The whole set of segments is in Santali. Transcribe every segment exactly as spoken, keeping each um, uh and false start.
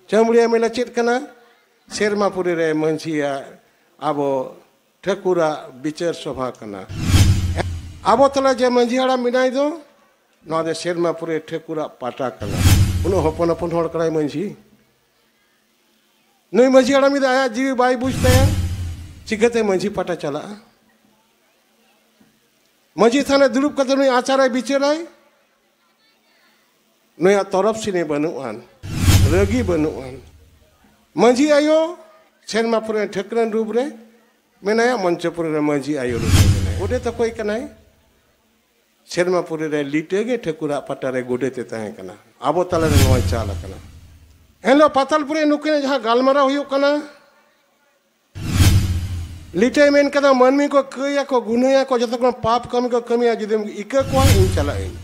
ᱪᱟᱹᱢᱵᱽᱲᱤᱭᱟᱹ ᱢᱮᱞᱟ ᱪᱮᱫ ᱠᱟᱱᱟ? ᱥᱮᱨᱢᱟᱯᱩᱨᱤ ᱨᱮ ᱢᱟᱹᱡᱷᱤᱭᱟᱜ, ᱟᱵᱚ ᱴᱷᱟᱹᱠᱩᱨᱟᱜ ᱵᱤᱪᱟᱹᱨ ᱥᱚᱵᱷᱟ ᱠᱟᱱᱟ᱾ ᱟᱵᱚ ᱛᱟᱞᱟ ᱡᱮ ᱢᱟᱹᱡᱷᱤ ᱦᱟᱲᱟᱢ ᱢᱮᱱᱟᱭ ᱫᱚ, ᱱᱚᱣᱟ ᱫᱚ ᱥᱮᱨᱢᱟᱯᱩᱨᱤ ᱴᱷᱟᱹᱠᱩᱨᱟᱜ ᱯᱟᱴᱟ ᱠᱟᱱᱟ᱾ ᱩᱱᱟᱹᱜ ᱦᱚᱯᱚᱱ ᱦᱚᱯᱚᱱ ᱦᱚᱲ ᱠᱟᱱᱟᱭ ᱢᱟᱹᱡᱷᱤ᱾ ᱱᱩᱭ ᱢᱟᱹᱡᱷᱤ ᱦᱟᱲᱟᱢ ᱡᱩᱫᱤ ᱟᱭᱟᱜ ᱡᱤᱣᱤ ᱵᱟᱭ ᱵᱩᱡᱽ ᱛᱟᱭᱟ, ᱪᱤᱠᱟᱹᱛᱮ ᱢᱟᱹᱡᱷᱤ ᱯᱟᱴᱟ ᱪᱟᱞᱟᱜᱼᱟ? ᱢᱟᱹᱡᱷᱤ ᱛᱷᱟᱱ ᱨᱮ ᱫᱩᱲᱩᱵ ᱠᱟᱛᱮ ᱱᱩᱭ ᱟᱪᱟᱨᱮ ᱵᱤᱪᱟᱹᱨᱟᱭ, ᱱᱩᱭᱟᱜ ᱛᱚᱨᱚᱯ ᱥᱤᱱᱤ ᱵᱟᱹᱱᱩᱜ ᱟᱱ, ᱨᱟᱹᱜᱤ ᱵᱟᱹᱱᱩᱜ ᱟᱱ᱾ ᱢᱟᱹᱡᱷᱤ ᱟᱭᱳ ᱥᱮᱨᱢᱟᱯᱩᱨᱤ ᱨᱮᱱ ᱴᱷᱟᱹᱠᱨᱟᱹᱱ ᱨᱩᱯ ᱨᱮ ᱢᱮᱱᱟᱭᱟ, ᱢᱚᱧᱪᱚᱯᱩᱨᱤ ᱨᱮ ᱢᱟᱹᱡᱷᱤ ᱟᱭᱳ ᱨᱩᱯ ᱨᱮ ᱢᱮᱱᱟᱭᱟ᱾ ᱜᱚᱰᱮᱛ ᱚᱠᱚᱭ ᱠᱟᱱᱟᱭ? ᱥᱮᱨᱢᱟᱯᱩᱨᱤ ᱨᱮ ᱞᱤᱴᱟᱹ ᱜᱮ ᱴᱷᱟᱹᱠᱩᱨᱟᱜ ᱯᱟᱴᱟ ᱨᱮ ᱜᱚᱰᱮᱛ ᱮ ᱛᱟᱦᱮᱸ ᱠᱟᱱᱟ᱾ ᱟᱵᱚ ᱛᱟᱞᱟ ᱨᱮ ᱱᱚᱣᱟᱭ ᱪᱟᱞ ᱟᱠᱟᱱᱟ᱾ ᱮᱱᱦᱤᱞᱳᱜ ᱯᱟᱛᱟᱞᱯᱩᱨᱤ ᱱᱩᱠᱤᱱᱟᱜ ᱡᱟᱦᱟᱸ ᱜᱟᱞᱢᱟᱨᱟᱣ ᱦᱩᱭᱩᱜ ᱠᱟᱱᱟ, ᱞᱤᱴᱟᱹᱭ ᱢᱮᱱ ᱠᱟᱫᱟ, ᱢᱟᱹᱱᱢᱤ ᱠᱚ ᱠᱟᱹᱭᱟᱠᱚ, ᱜᱩᱱᱟᱹᱭᱟᱠᱚ, ᱡᱚᱛᱚ ᱠᱷᱚᱱ ᱯᱟᱯ ᱠᱟᱹᱢᱤ ᱠᱚ ᱠᱟᱹᱢᱤᱭᱟ, ᱡᱩᱫᱤᱢ ᱤᱠᱟᱹ ᱠᱚᱣᱟ, ᱤᱧ ᱪᱟᱞᱟᱜ ᱟᱹᱧ᱾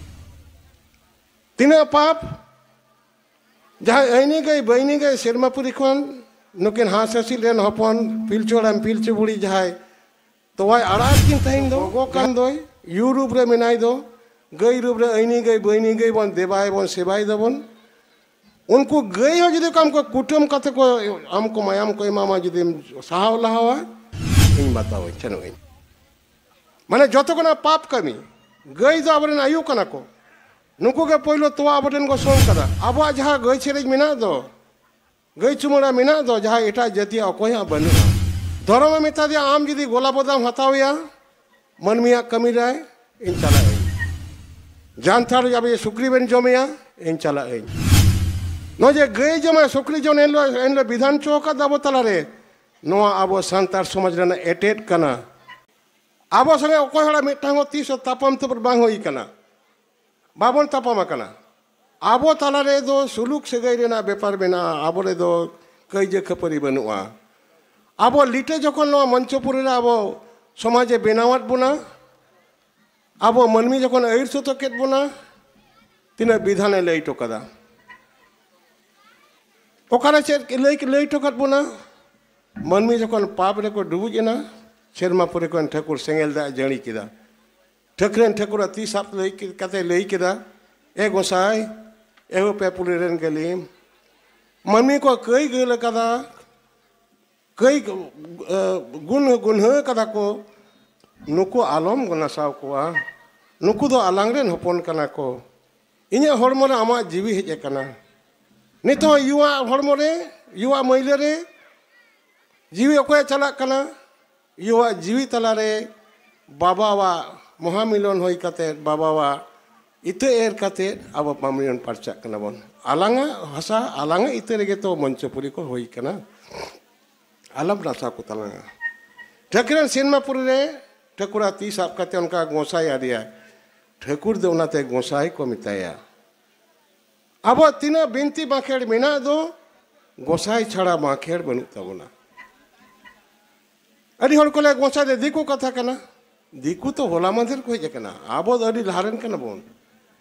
ᱛᱤᱱᱟᱹᱜ ᱯᱟᱯ? ᱡᱟᱦᱟᱸᱭ ᱟᱹᱭᱱᱤ ᱜᱟᱹᱭ ᱵᱟᱹᱭᱱᱤ ᱜᱟᱹᱭ ᱥᱮᱨᱢᱟᱯᱩᱨᱤ ᱠᱷᱚᱱ ᱱᱩᱠᱤᱱ ᱦᱟᱸᱥ ᱦᱟᱹᱥᱤᱞ ᱨᱮᱱ ᱦᱚᱯᱚᱱ ᱯᱤᱞᱪᱩ ᱦᱟᱲᱟᱢ ᱯᱤᱞᱪᱩ ᱵᱩᱲᱦᱤ ᱡᱟᱦᱟᱸᱭ ᱛᱚᱣᱟᱭ ᱟᱲᱟᱜ ᱠᱤᱱ ᱛᱟᱦᱮᱸᱱ ᱫᱚ, ᱜᱚᱜᱚ ᱠᱟᱱ ᱫᱚᱭ, ᱭᱩ ᱨᱩᱯ ᱨᱮ ᱢᱮᱱᱟᱭ ᱫᱚ, ᱜᱟᱹᱭ ᱨᱩᱯ ᱨᱮ ᱟᱹᱭᱱᱤ ᱜᱟᱹᱭ ᱵᱟᱹᱭᱱᱤ ᱜᱟᱹᱭ ᱵᱚᱱ ᱫᱮᱵᱟᱭ ᱵᱚᱱ ᱥᱮᱵᱟᱭ ᱫᱟᱵᱚᱱ᱾ ᱩᱱᱠᱩ ᱜᱟᱹᱭ ᱦᱚᱸ ᱡᱩᱫᱤ ᱠᱚ ᱟᱢ ᱠᱚ ᱠᱩᱴᱟᱹᱢ ᱠᱟᱛᱮ ᱠᱚ ᱟᱢ ᱠᱚ ᱢᱟᱭᱟᱢ ᱠᱚ ᱮᱢᱟᱢᱟ, ᱡᱩᱫᱤᱢ ᱥᱟᱦᱟᱣ ᱞᱟᱦᱟᱣᱟ, ᱤᱧ ᱵᱟᱛᱟᱣᱟᱹᱧ, ᱥᱮᱱᱚᱜ ᱟᱹᱧ᱾ ᱢᱟᱱᱮ ᱡᱚᱛᱚ ᱠᱷᱚᱱᱟᱜ ᱯᱟᱯ ᱠᱟᱹᱢᱤ, ᱜᱟᱹᱭ ᱫᱚ ᱟᱵᱚᱨᱮᱱ ᱟᱭᱩ ᱠᱟᱱᱟ ᱠᱚ, ᱱᱩᱠᱩ ᱜᱮ ᱯᱳᱭᱞᱳ ᱛᱚᱣᱟ ᱟᱵᱚ ᱴᱷᱮᱱ ᱠᱚ ᱥᱚᱝ ᱠᱟᱫᱟ᱾ ᱟᱵᱚᱣᱟᱜ ᱡᱟᱦᱟᱸ ᱜᱟᱹᱭ ᱥᱮᱨᱮᱧ ᱢᱮᱱᱟᱜ ᱫᱚ, ᱜᱟᱹᱭ ᱪᱩᱢᱟᱹᱲᱟ ᱢᱮᱱᱟᱜ ᱫᱚ, ᱡᱟᱦᱟᱸ ᱮᱴᱟᱜ ᱡᱟᱹᱛᱤᱭᱟᱜ ᱚᱠᱚᱭ ᱦᱚᱸ ᱵᱟᱹᱱᱩᱜᱼᱟ᱾ ᱫᱷᱚᱨᱚᱢᱮ ᱢᱮᱛᱟ ᱫᱮᱭᱟ, ᱟᱢ ᱡᱩᱫᱤ ᱜᱚᱞᱟ ᱵᱚᱫᱟᱢ ᱦᱟᱛᱟᱣᱮᱭᱟ, ᱢᱟᱹᱱᱢᱤᱭᱟᱜ ᱠᱟᱹᱢᱤ ᱨᱮ ᱤᱧ ᱪᱟᱞᱟᱜ ᱟᱹᱧ᱾ ᱡᱟᱱᱛᱷᱟᱲ ᱟᱵᱚ ᱥᱩᱠᱨᱤ ᱵᱮᱱ ᱡᱚᱢᱮᱭᱟ, ᱤᱧ ᱪᱟᱞᱟᱜ ᱟᱹᱧ᱾ ᱱᱚᱜᱼᱚᱭ ᱡᱮ ᱜᱟᱹᱭ ᱡᱚᱢᱟᱭ ᱥᱩᱠᱨᱤ ᱡᱚᱢ ᱮᱱᱦᱤᱞᱳᱜ, ᱮᱱᱦᱤᱞᱳᱜ ᱵᱤᱫᱷᱟᱱ ᱪᱚ ᱟᱠᱟᱫ ᱟᱵᱚ ᱛᱟᱞᱟᱨᱮ, ᱱᱚᱣᱟ ᱟᱵᱚ ᱥᱟᱱᱛᱟᱲ ᱥᱚᱢᱟᱡᱽ ᱨᱮᱱᱟᱜ ᱮᱴᱮᱫ ᱠᱟᱱᱟ᱾ ᱟᱵᱚ ᱥᱚᱸᱜᱮ ᱚᱠᱚᱭ ᱦᱚᱲᱟᱜ ᱢᱤᱫᱴᱟᱝ ᱦᱚᱸ ᱛᱤᱥ ᱦᱚᱸ ᱛᱟᱯᱟᱢ ᱛᱟᱹᱯᱩᱨ ᱵᱟᱝ ᱦᱩᱭ ᱠᱟᱱᱟ, ᱵᱟᱵᱚᱱ ᱛᱟᱯᱟᱢ ᱟᱠᱟᱱᱟ᱾ ᱟᱵᱚ ᱛᱟᱞᱟ ᱨᱮ ᱫᱚ ᱥᱩᱞᱩᱠ ᱥᱟᱹᱜᱟᱹᱭ ᱨᱮᱱᱟᱜ ᱵᱮᱯᱟᱨ ᱢᱮᱱᱟᱜᱼᱟ, ᱟᱵᱚ ᱨᱮ ᱫᱚ ᱠᱟᱹᱭᱡᱟᱹ ᱠᱷᱟᱹᱯᱟᱹᱨᱤ ᱵᱟᱹᱱᱩᱜᱼᱟ᱾ ᱟᱵᱚ ᱞᱤᱴᱟᱹ ᱡᱚᱠᱷᱚᱱ ᱱᱚᱣᱟ ᱢᱚᱧᱪᱚᱯᱩᱨᱤ ᱨᱮ ᱟᱵᱚ ᱥᱚᱢᱟᱡᱽ ᱮ ᱵᱮᱱᱟᱣᱟᱫ ᱵᱚᱱᱟ, ᱟᱵᱚ ᱢᱟᱹᱱᱢᱤ ᱡᱚᱠᱷᱚᱱ ᱟᱹᱭᱩᱨ ᱥᱚᱛᱚ ᱠᱮᱫ ᱵᱚᱱᱟ, ᱛᱤᱱᱟᱹᱜ ᱵᱤᱫᱷᱟᱱᱮ ᱞᱟᱹᱭ ᱦᱚᱴᱚ ᱠᱟᱫᱟ? ᱚᱠᱟᱨᱮ ᱪᱮᱫ ᱞᱟᱹᱭ, ᱞᱟᱹᱭ ᱦᱚᱴᱚ ᱠᱟᱫ ᱵᱚᱱᱟ? ᱢᱟᱹᱱᱢᱤ ᱡᱚᱠᱷᱚᱱ ᱯᱟᱯ ᱨᱮᱠᱚ ᱰᱩᱵᱩᱡ ᱮᱱᱟ, ᱥᱮᱨᱢᱟ ᱯᱩᱨᱤ ᱠᱷᱚᱱ ᱴᱷᱟᱹᱠᱩᱨ ᱥᱮᱸᱜᱮᱞ ᱫᱟᱜ ᱮ ᱡᱟᱹᱲᱤ ᱠᱮᱫᱟ᱾ ᱴᱷᱟᱹᱠᱨᱮᱱ ᱴᱷᱟᱹᱠᱩᱨᱟᱜ ᱛᱤ ᱥᱟᱵ ᱞᱟᱹᱭ ᱠᱮ-, ᱠᱟᱛᱮ ᱞᱟᱹᱭ ᱠᱮᱫᱟ, "ᱮ ᱜᱚᱸᱥᱟᱭ, ᱮᱦᱳ ᱯᱮ ᱯᱩᱞᱤ ᱨᱮᱱ ᱜᱟᱹᱞᱤᱢ, ᱢᱟᱹᱱᱢᱤ ᱠᱚ ᱠᱟᱹᱭ ᱜᱟᱹᱞ ᱟᱠᱟᱫᱟ, ᱠᱟᱹᱭ, ᱮ, ᱜᱩᱱ, ᱜᱩᱱᱦᱟᱹ ᱠᱟᱫᱟ ᱠᱚ, ᱱᱩᱠᱩ ᱟᱞᱚᱢ ᱱᱟᱥᱟᱣ ᱠᱚᱣᱟ, ᱱᱩᱠᱩ ᱫᱚ ᱟᱞᱟᱝ ᱨᱮᱱ ᱦᱚᱯᱚᱱ ᱠᱟᱱᱟ ᱠᱚ᱾ ᱤᱧᱟᱹᱜ ᱦᱚᱲᱢᱚ ᱨᱮ ᱟᱢᱟᱜ ᱡᱤᱣᱤ ᱦᱮᱡ ᱟᱠᱟᱱᱟ᱾ ᱱᱤᱛᱚᱜ ᱭᱩᱣᱟᱜ ᱦᱚᱲᱢᱚ ᱨᱮ, ᱭᱩᱣᱟᱜ ᱢᱟᱹᱭᱞᱟᱹ ᱨᱮ ᱡᱤᱣᱤ ᱚᱠᱚᱭᱮ ᱪᱟᱞᱟᱜ ᱠᱟᱱᱟ? ᱭᱩᱣᱟᱜ ᱡᱤᱣᱤ ᱛᱟᱞᱟᱨᱮ ᱵᱟᱵᱟᱣᱟᱜ ᱢᱚᱦᱟᱢᱤᱞᱚᱱ ᱦᱩᱭ ᱠᱟᱛᱮ, ᱵᱟᱵᱟᱣᱟᱜ ᱤᱛᱟᱹ ᱮᱨ ᱠᱟᱛᱮ ᱟᱵᱚ ᱢᱟᱹᱱᱢᱤ ᱵᱚᱱ ᱯᱟᱨᱪᱟᱜ ᱠᱟᱱᱟ ᱵᱚᱱ᱾ ᱟᱞᱟᱝᱟᱜ ᱦᱟᱥᱟ ᱟᱞᱟᱝᱟᱜ ᱤᱛᱟᱹ ᱨᱮᱜᱮ ᱛᱚ ᱢᱚᱧᱪᱚᱯᱩᱨᱤ ᱠᱚ ᱦᱩᱭ ᱠᱟᱱᱟ᱾ ᱟᱞᱚᱢ ᱱᱟᱥᱟᱣ ᱠᱚ ᱛᱟᱞᱟᱝᱟ᱾ ᱴᱷᱟᱹᱠᱨᱟᱱ ᱥᱤᱱᱮᱢᱟᱯᱩᱨᱤ ᱨᱮ ᱴᱷᱟᱹᱠᱩᱨᱟᱜ ᱛᱤ ᱥᱟᱵ ᱠᱟᱛᱮ ᱚᱱᱠᱟ ᱜᱚᱸᱥᱟᱭ ᱟᱫᱮᱭᱟ᱾ ᱴᱷᱟᱹᱠᱩᱨ ᱫᱚ ᱚᱱᱟᱛᱮ ᱜᱚᱸᱥᱟᱭ ᱠᱚ ᱢᱮᱛᱟᱭᱟ᱾ ᱟᱵᱚᱣᱟᱜ ᱛᱤᱱᱟᱹᱜ ᱵᱤᱱᱛᱤ ᱵᱟᱸᱠᱷᱮᱲ ᱢᱮᱱᱟᱜ ᱫᱚ, ᱜᱚᱸᱥᱟᱭ ᱪᱷᱟᱲᱟ ᱵᱟᱸᱠᱷᱮᱲ ᱵᱟᱹᱱᱩᱜ ᱛᱟᱵᱚᱱᱟ᱾ ᱟᱹᱰᱤ ᱦᱚᱲ ᱠᱚ ᱞᱟᱹᱭᱟ, ᱜᱚᱸᱥᱟᱭ ᱫᱚ ᱫᱤᱠᱩ ᱠᱟᱛᱷᱟ ᱠᱟᱱᱟ᱾ ᱫᱤᱠᱩ ᱛᱚ ᱦᱚᱞᱟ ᱢᱟᱫᱷᱮᱨ ᱠᱚ ᱦᱮᱡ ᱟᱠᱟᱱᱟ, ᱟᱵᱚ ᱫᱚ ᱟᱹᱰᱤ ᱞᱟᱦᱟ ᱨᱮᱱ ᱠᱟᱱᱟ ᱵᱚᱱ᱾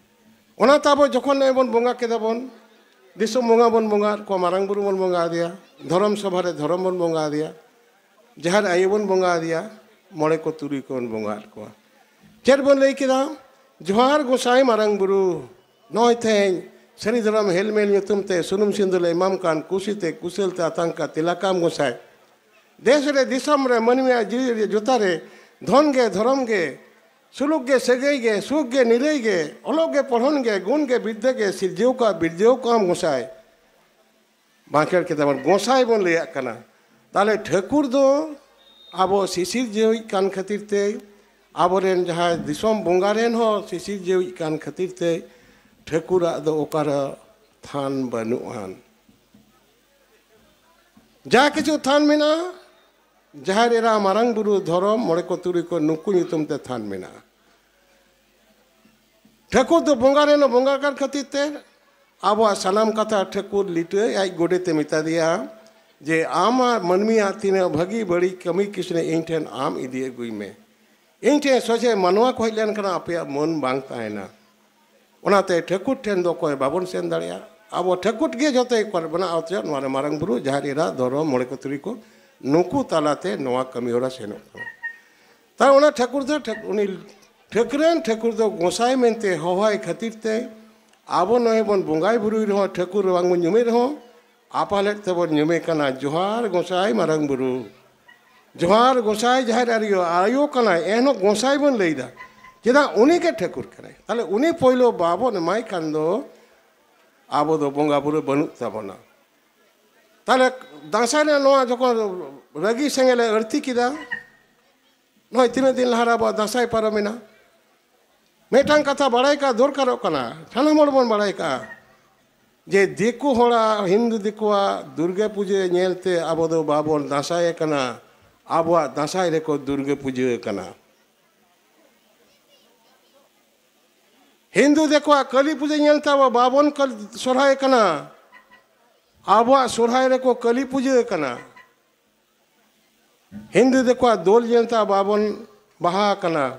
ᱚᱱᱟᱛᱮ ᱟᱵᱚ ᱡᱚᱠᱷᱚᱱ ᱱᱚᱜᱼᱚᱭ ᱵᱚᱱ ᱵᱚᱸᱜᱟ ᱠᱮᱫᱟ ᱵᱚᱱ, ᱫᱤᱥᱚᱢ ᱵᱚᱸᱜᱟ ᱵᱚᱱ ᱵᱚᱸᱜᱟ ᱟᱫ ᱠᱚᱣᱟ, ᱢᱟᱨᱟᱝ ᱵᱩᱨᱩ ᱵᱚᱱ ᱵᱚᱸᱜᱟ ᱟᱫᱮᱭᱟ, ᱫᱷᱚᱨᱚᱢ ᱥᱚᱵᱷᱟ ᱨᱮ ᱫᱷᱚᱨᱚᱢ ᱵᱚᱱ ᱵᱚᱸᱜᱟ ᱟᱫᱮᱭᱟ, ᱡᱟᱦᱮᱨ ᱟᱭᱳ ᱵᱚᱱ ᱵᱚᱸᱜᱟ ᱟᱫᱮᱭᱟ, ᱢᱚᱬᱮ ᱠᱚ ᱛᱩᱨᱩᱭ ᱠᱚᱵᱚᱱ ᱵᱚᱸᱜᱟ ᱟᱫ ᱠᱚᱣᱟ᱾ ᱪᱮᱫ ᱵᱚᱱ ᱞᱟᱹᱭ ᱠᱮᱫᱟ? ᱡᱚᱦᱟᱨ ᱜᱚᱸᱥᱟᱭ ᱢᱟᱨᱟᱝ ᱵᱩᱨᱩ, ᱱᱚᱜᱼᱚᱭ ᱛᱮᱦᱮᱧ ᱥᱟᱹᱨᱤ ᱫᱷᱚᱨᱚᱢ ᱦᱮᱞᱢᱮᱞ ᱧᱩᱛᱩᱢ ᱛᱮ ᱥᱩᱱᱩᱢ ᱥᱤᱸᱫᱩᱨ ᱞᱮ ᱮᱢᱟᱢ ᱠᱟᱱ, ᱠᱩᱥᱤᱛᱮ ᱠᱩᱥᱟᱹᱞ ᱛᱮ ᱟᱛᱟᱝ ᱠᱟ ᱛᱤᱞᱟᱠᱟᱢ ᱜᱚᱸᱥᱟᱭ᱾ ᱫᱮᱥ ᱨᱮ ᱫᱤᱥᱚᱢ ᱨᱮ ᱢᱟᱹᱱᱢᱤᱭᱟᱜ ᱡᱤᱣᱤ ᱨᱮ ᱡᱚᱛᱟ ᱨᱮ ᱫᱷᱚᱱ ᱜᱮ ᱫᱷᱚᱨᱚᱢ ᱜᱮ, ᱥᱩᱞᱩᱠ ᱜᱮ ᱥᱟᱹᱜᱟᱹᱭ ᱜᱮ, ᱥᱩᱠ ᱜᱮ ᱱᱤᱨᱟᱹᱭ ᱜᱮ, ᱚᱞᱚᱜ ᱜᱮ ᱯᱚᱲᱦᱚᱱ ᱜᱮ, ᱜᱩᱱ ᱜᱮ ᱵᱤᱨᱫᱟᱹ ᱜᱮ ᱥᱤᱨᱡᱟᱹᱣ ᱠᱟᱜ ᱵᱤᱨᱡᱟᱹᱣ ᱠᱟᱜ ᱟᱢ ᱜᱚᱸᱥᱟᱭ᱾ ᱵᱟᱸᱠᱷᱮᱲ ᱠᱮᱫᱟ ᱵᱚᱱ, ᱜᱚᱸᱥᱟᱭ ᱵᱚᱱ ᱞᱟᱹᱭᱟᱜ ᱠᱟᱱᱟ᱾ ᱛᱟᱦᱞᱮ ᱴᱷᱟᱹᱠᱩᱨ ᱫᱚ ᱟᱵᱚ ᱥᱤᱥᱤᱨ ᱡᱤᱣᱤᱡ ᱠᱟᱱ ᱠᱷᱟᱹᱛᱤᱨ ᱛᱮ, ᱟᱵᱚᱨᱮᱱ ᱡᱟᱦᱟᱸᱭ ᱫᱤᱥᱚᱢ ᱵᱚᱸᱜᱟ ᱨᱮᱱ ᱦᱚᱸ ᱥᱤᱥᱤᱨ ᱡᱤᱣᱤᱡ ᱠᱟᱱ ᱠᱷᱟᱹᱛᱤᱨ ᱛᱮ ᱴᱷᱟᱹᱠᱩᱨᱟᱜ ᱫᱚ ᱚᱠᱟᱨᱮ ᱛᱷᱟᱱ ᱵᱟᱹᱱᱩᱜ ᱟᱱ᱾ ᱡᱟ ᱠᱤᱪᱷᱩ ᱛᱷᱟᱱ ᱢᱮᱱᱟᱜᱼᱟ, ᱡᱟᱦᱮᱨ ᱮᱨᱟ, ᱢᱟᱨᱟᱝ ᱵᱩᱨᱩ, ᱫᱷᱚᱨᱚᱢ, ᱢᱚᱬᱮ ᱠᱚ ᱛᱩᱨᱩᱭ ᱠᱚ, ᱱᱩᱠᱩ ᱧᱩᱛᱩᱢ ᱛᱮ ᱛᱷᱟᱱ ᱢᱮᱱᱟᱜᱼᱟ᱾ ᱴᱷᱟᱹᱠᱩᱨ ᱫᱚ ᱵᱚᱸᱜᱟ ᱨᱮᱱ ᱵᱚᱸᱜᱟ ᱠᱟᱱ ᱠᱷᱟᱹᱛᱤᱨ ᱛᱮ ᱟᱵᱚᱣᱟᱜ ᱥᱟᱱᱟᱢ ᱠᱟᱛᱷᱟ ᱴᱷᱟᱹᱠᱩᱨ ᱞᱤᱴᱟᱹᱭ ᱟᱡ ᱜᱚᱰᱮᱛ ᱮ ᱢᱮᱛᱟ ᱫᱮᱭᱟ ᱡᱮ, "ᱟᱢᱟᱜ ᱢᱟᱹᱱᱢᱤᱭᱟᱜ ᱛᱤᱱᱟᱹᱜ ᱵᱷᱟᱹᱜᱤ ᱵᱟᱹᱲᱤᱡ ᱠᱟᱹᱢᱤ ᱠᱤᱥᱱᱤ ᱤᱧ ᱴᱷᱮᱱ ᱟᱢ ᱤᱫᱤ ᱟᱹᱜᱩᱭ ᱢᱮ᱾ ᱤᱧ ᱴᱷᱮᱱ ᱥᱚᱡᱷᱮ ᱢᱟᱱᱣᱟ ᱠᱚ ᱦᱮᱡ ᱞᱮᱱᱠᱷᱟᱱ ᱟᱯᱮᱭᱟᱜ ᱢᱟᱹᱱ ᱵᱟᱝ ᱛᱟᱦᱮᱱᱟ᱾ ᱚᱱᱟᱛᱮ ᱴᱷᱟᱹᱠᱩᱨ ᱴᱷᱮᱱ ᱫᱚ ᱚᱠᱚᱭ ᱵᱟᱵᱚᱱ ᱥᱮᱱ ᱫᱟᱲᱮᱭᱟᱜᱼᱟ᱾ ᱟᱵᱚ ᱴᱷᱟᱹᱠᱩᱨ ᱜᱮ ᱡᱚᱛᱚᱭ ᱠᱚᱨᱟᱣ ᱵᱚᱱᱟ, ᱚᱛᱷᱚᱪᱚ ᱱᱚᱣᱟ ᱨᱮ ᱢᱟᱨᱟᱝ ᱵᱩᱨᱩ, ᱡᱟᱦᱮᱨ ᱮᱨᱟ, ᱫᱷᱚᱨᱚᱢ, ᱢᱚᱬᱮ ᱠᱚ ᱛᱩᱨᱩᱭ ᱠᱚ, ᱱᱩᱠᱩ ᱛᱟᱞᱟᱛᱮ ᱱᱚᱣᱟ ᱠᱟᱹᱢᱤ ᱦᱚᱨᱟ ᱥᱮᱱᱚᱜ ᱠᱟᱱᱟ᱾" ᱛᱟᱭ ᱚᱱᱟ ᱴᱷᱟᱹᱠᱩᱨ ᱫᱚ ᱴᱷᱟᱹᱠ-, ᱩᱱᱤ ᱴᱷᱟᱹᱠᱨᱟᱹᱱ ᱴᱷᱟᱹᱠᱩᱨ ᱫᱚ ᱜᱚᱸᱥᱟᱭ ᱢᱮᱱᱛᱮ ᱦᱚᱦᱚᱣᱟᱭ ᱠᱷᱟᱹᱛᱤᱨ ᱛᱮ ᱟᱵᱚ ᱱᱚᱜᱼᱚᱭ ᱵᱚᱱ ᱵᱚᱸᱜᱟᱭ ᱵᱩᱨᱩᱭ ᱨᱮᱦᱚᱸ, ᱴᱷᱟᱹᱠᱩᱨ ᱵᱟᱝᱵᱚᱱ ᱧᱩᱢᱮᱫ ᱨᱮᱦᱚᱸ, ᱟᱯᱟᱞᱮᱫ ᱛᱮᱵᱚᱱ ᱧᱩᱢᱮ ᱠᱟᱱᱟ, ᱡᱚᱦᱟᱨ ᱜᱚᱸᱥᱟᱭ ᱢᱟᱨᱟᱝ ᱵᱩᱨᱩ, ᱡᱚᱦᱟᱨ ᱜᱚᱸᱥᱟᱭ ᱡᱟᱦᱮᱨ ᱟᱭᱳ, ᱟᱭᱳ ᱠᱟᱱᱟᱭ, ᱮᱱᱦᱚᱸ ᱜᱚᱸᱥᱟᱭ ᱵᱚᱱ ᱞᱟᱹᱭᱫᱟ᱾ ᱪᱮᱫᱟᱜ? ᱩᱱᱤ ᱜᱮ ᱴᱷᱟᱹᱠᱩᱨ ᱠᱟᱱᱟᱭ᱾ ᱛᱟᱦᱞᱮ ᱩᱱᱤ ᱯᱳᱭᱞᱳ ᱵᱟᱵᱚᱱ ᱮᱢᱟᱭ ᱠᱷᱟᱱ ᱫᱚ ᱟᱵᱚ ᱫᱚ ᱵᱚᱸᱜᱟ ᱵᱩᱨᱩ ᱵᱟᱹᱱᱩᱜ ᱛᱟᱵᱚᱱᱟ᱾ ᱛᱟᱦᱞᱮ ᱫᱟᱸᱥᱟᱭ ᱨᱮ ᱱᱚᱣᱟ ᱡᱚᱠᱷᱚᱱ ᱨᱟᱹᱜᱤ ᱥᱮᱸᱜᱮᱞᱮ ᱟᱹᱲᱛᱤ ᱠᱮᱫᱟ, ᱱᱚᱜᱼᱚᱭ ᱛᱤᱱᱟᱹᱜ ᱫᱤᱱ ᱞᱟᱦᱟ ᱨᱮ ᱟᱵᱚᱣᱟᱜ ᱫᱟᱸᱥᱟᱭ ᱯᱟᱨᱚᱢᱮᱱᱟ, ᱢᱤᱫᱴᱟᱝ ᱠᱟᱛᱷᱟ ᱵᱟᱲᱟᱭ ᱠᱟᱜ ᱫᱚᱨᱠᱟᱨᱚᱜ ᱠᱟᱱᱟ, ᱥᱟᱱᱟᱢ ᱦᱚᱲ ᱵᱚᱱ ᱵᱟᱲᱟᱭ ᱠᱟᱜᱼᱟ ᱡᱮ ᱫᱤᱠᱩ ᱦᱚᱲᱟᱜ, ᱦᱤᱱᱫᱩ ᱫᱤᱠᱩᱣᱟᱜ ᱫᱩᱨᱜᱟᱹ ᱯᱩᱡᱟᱹ ᱧᱮᱞᱛᱮ ᱟᱵᱚ ᱫᱚ ᱵᱟᱵᱚᱱ ᱫᱟᱸᱥᱟᱭ ᱠᱟᱱᱟ, ᱟᱵᱚᱣᱟᱜ ᱫᱟᱸᱥᱟᱭ ᱨᱮᱠᱚ ᱫᱩᱨᱜᱟᱹ ᱯᱩᱡᱟᱹ ᱠᱟᱱᱟ᱾ ᱦᱤᱱᱫᱩ ᱫᱤᱠᱩᱣᱟᱜ ᱠᱟᱹᱞᱤ ᱯᱩᱡᱟᱹ ᱧᱮᱞᱛᱮ ᱟᱵᱚ ᱵᱟᱵᱚᱱ ᱠᱟᱹᱞ-, ᱥᱚᱨᱦᱟᱭ ᱠᱟᱱᱟ, ᱟᱵᱚᱣᱟᱜ ᱥᱚᱨᱦᱟᱭ ᱨᱮᱠᱚ ᱠᱟᱹᱞᱤ ᱯᱩᱡᱟᱹ ᱠᱟᱱᱟ᱾ ᱦᱤᱱᱫᱩ ᱫᱤᱠᱩᱣᱟᱜ ᱫᱳᱞ ᱧᱮᱞᱛᱮ ᱟᱵᱚ ᱵᱚᱱ ᱵᱟᱦᱟ ᱟᱠᱟᱱᱟ,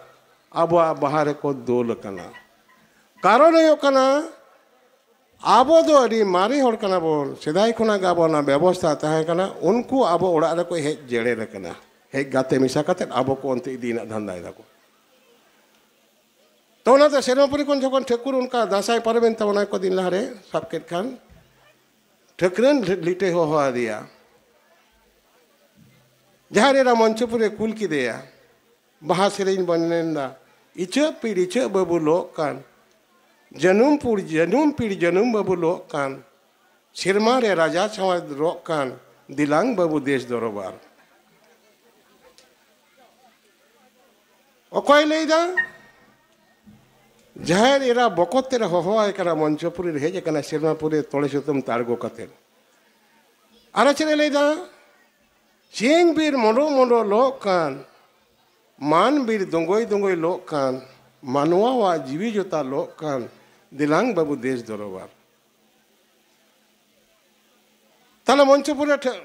ᱟᱵᱚᱣᱟᱜ ᱵᱟᱦᱟ ᱨᱮᱠᱚ ᱫᱳᱞ ᱟᱠᱟᱱᱟ᱾ ᱠᱟᱨᱚᱱ ᱦᱩᱭᱩᱜ ᱠᱟᱱᱟ, ᱟᱵᱚ ᱫᱚ ᱟᱹᱰᱤ ᱢᱟᱨᱮ ᱦᱚᱲ ᱠᱟᱱᱟ ᱵᱚᱱ, ᱥᱮᱫᱟᱭ ᱠᱷᱚᱱᱟᱜ ᱜᱮ ᱟᱵᱚ ᱚᱱᱟ ᱵᱮᱵᱚᱥᱛᱷᱟ ᱛᱟᱦᱮᱸ ᱠᱟᱱᱟ᱾ ᱩᱱᱠᱩ ᱟᱵᱚ ᱚᱲᱟᱜ ᱨᱮᱠᱚ ᱦᱮᱡ ᱡᱮᱲᱮᱨ ᱟᱠᱟᱱᱟ, ᱦᱮᱡ ᱜᱟᱛᱮ ᱢᱮᱥᱟ ᱠᱟᱛᱮᱫ ᱟᱵᱚ ᱠᱚ ᱚᱱᱛᱮ ᱤᱫᱤ ᱨᱮᱱᱟᱜ ᱫᱷᱟᱱᱫᱟᱭ ᱫᱟᱠᱚ᱾ ᱛᱚ ᱚᱱᱟᱛᱮ ᱥᱮᱨᱢᱟᱯᱩᱨᱤ ᱠᱷᱚᱱ ᱡᱚᱠᱷᱚᱱ ᱴᱷᱟᱹᱠᱩᱨ ᱚᱱᱠᱟ ᱫᱟᱸᱥᱟᱭ ᱯᱟᱨᱚᱢᱮᱱ ᱛᱟᱵᱚᱱᱟ ᱠᱚ ᱫᱤᱱ ᱞᱟᱦᱟᱨᱮ ᱥᱟᱵ ᱠᱮᱫ ᱠᱷᱟᱱ, ᱴᱷᱟᱹᱠᱨᱟᱹᱱ ᱞᱤᱴᱟᱹᱭ ᱦᱚᱦᱚ ᱟᱫᱮᱭᱟ᱾ ᱡᱟᱦᱟᱸ ᱨᱮ ᱢᱚᱧᱪᱚᱯᱩᱨᱤ ᱨᱮ ᱠᱩᱞ ᱠᱮᱫᱮᱭᱟ, ᱵᱟᱦᱟ ᱥᱮᱨᱮᱧ ᱵᱚᱱ ᱮᱱᱮᱡ ᱫᱟ, ᱤᱪᱟᱹᱜ ᱯᱤᱲ ᱤᱪᱟᱹᱜ ᱵᱟᱹᱵᱩ ᱞᱚᱜ ᱠᱟᱱ, ᱡᱟᱹᱱᱩᱢ ᱯᱩᱲ ᱡᱟᱹᱱᱩᱢ ᱯᱤᱲ ᱡᱟᱹᱱᱩᱢ ᱵᱟᱹᱵᱩ ᱞᱚᱜ ᱠᱟᱱ, ᱥᱮᱨᱢᱟ ᱨᱮ ᱨᱟᱡᱟ ᱪᱷᱟᱶᱟ ᱨᱚᱜ ᱠᱟᱱ, ᱫᱮᱞᱟᱝ ᱵᱟᱹᱵᱩ ᱫᱮᱥ ᱫᱚᱨᱵᱟᱨ᱾ ᱚᱠᱚᱭ ᱞᱟᱹᱭᱫᱟ? ᱡᱟᱦᱮᱨ ᱮᱨᱟ ᱵᱚᱠᱚᱛ ᱛᱮᱫ ᱮ ᱦᱚᱦᱚᱣᱟᱭ ᱠᱟᱱᱟ, ᱢᱚᱧᱪᱚᱯᱩᱨᱤ ᱨᱮ ᱦᱮᱡ ᱟᱠᱟᱱᱟ, ᱥᱮᱨᱢᱟᱯᱩᱨᱤ ᱨᱮ ᱛᱚᱲᱮ ᱥᱩᱛᱟᱹᱢ ᱛᱮ ᱟᱬᱜᱚ ᱠᱟᱛᱮᱫ᱾ ᱟᱨᱚ ᱪᱮᱫ ᱮ ᱞᱟᱹᱭᱫᱟ? ᱥᱤᱧ ᱵᱤᱨ ᱢᱚᱸᱰᱚ ᱢᱚᱸᱰᱚ ᱞᱚᱜ ᱠᱟᱱ, ᱢᱟᱱ ᱵᱤᱨ ᱫᱚᱸᱜᱚᱭ ᱫᱚᱸᱜᱚᱭ ᱞᱚᱜ ᱠᱟᱱ, ᱢᱟᱱᱣᱟᱣᱟᱜ ᱡᱤᱣᱤ ᱡᱚᱛᱟ ᱞᱚᱜ ᱠᱟᱱ, ᱫᱮᱞᱟᱝ ᱵᱟᱹᱵᱩ ᱫᱮᱥ ᱫᱚᱨᱵᱟᱨ᱾ ᱛᱟᱦᱞᱮ ᱢᱚᱧᱪᱚᱯᱩᱨᱤ ᱨᱮ ᱴᱷᱮ-,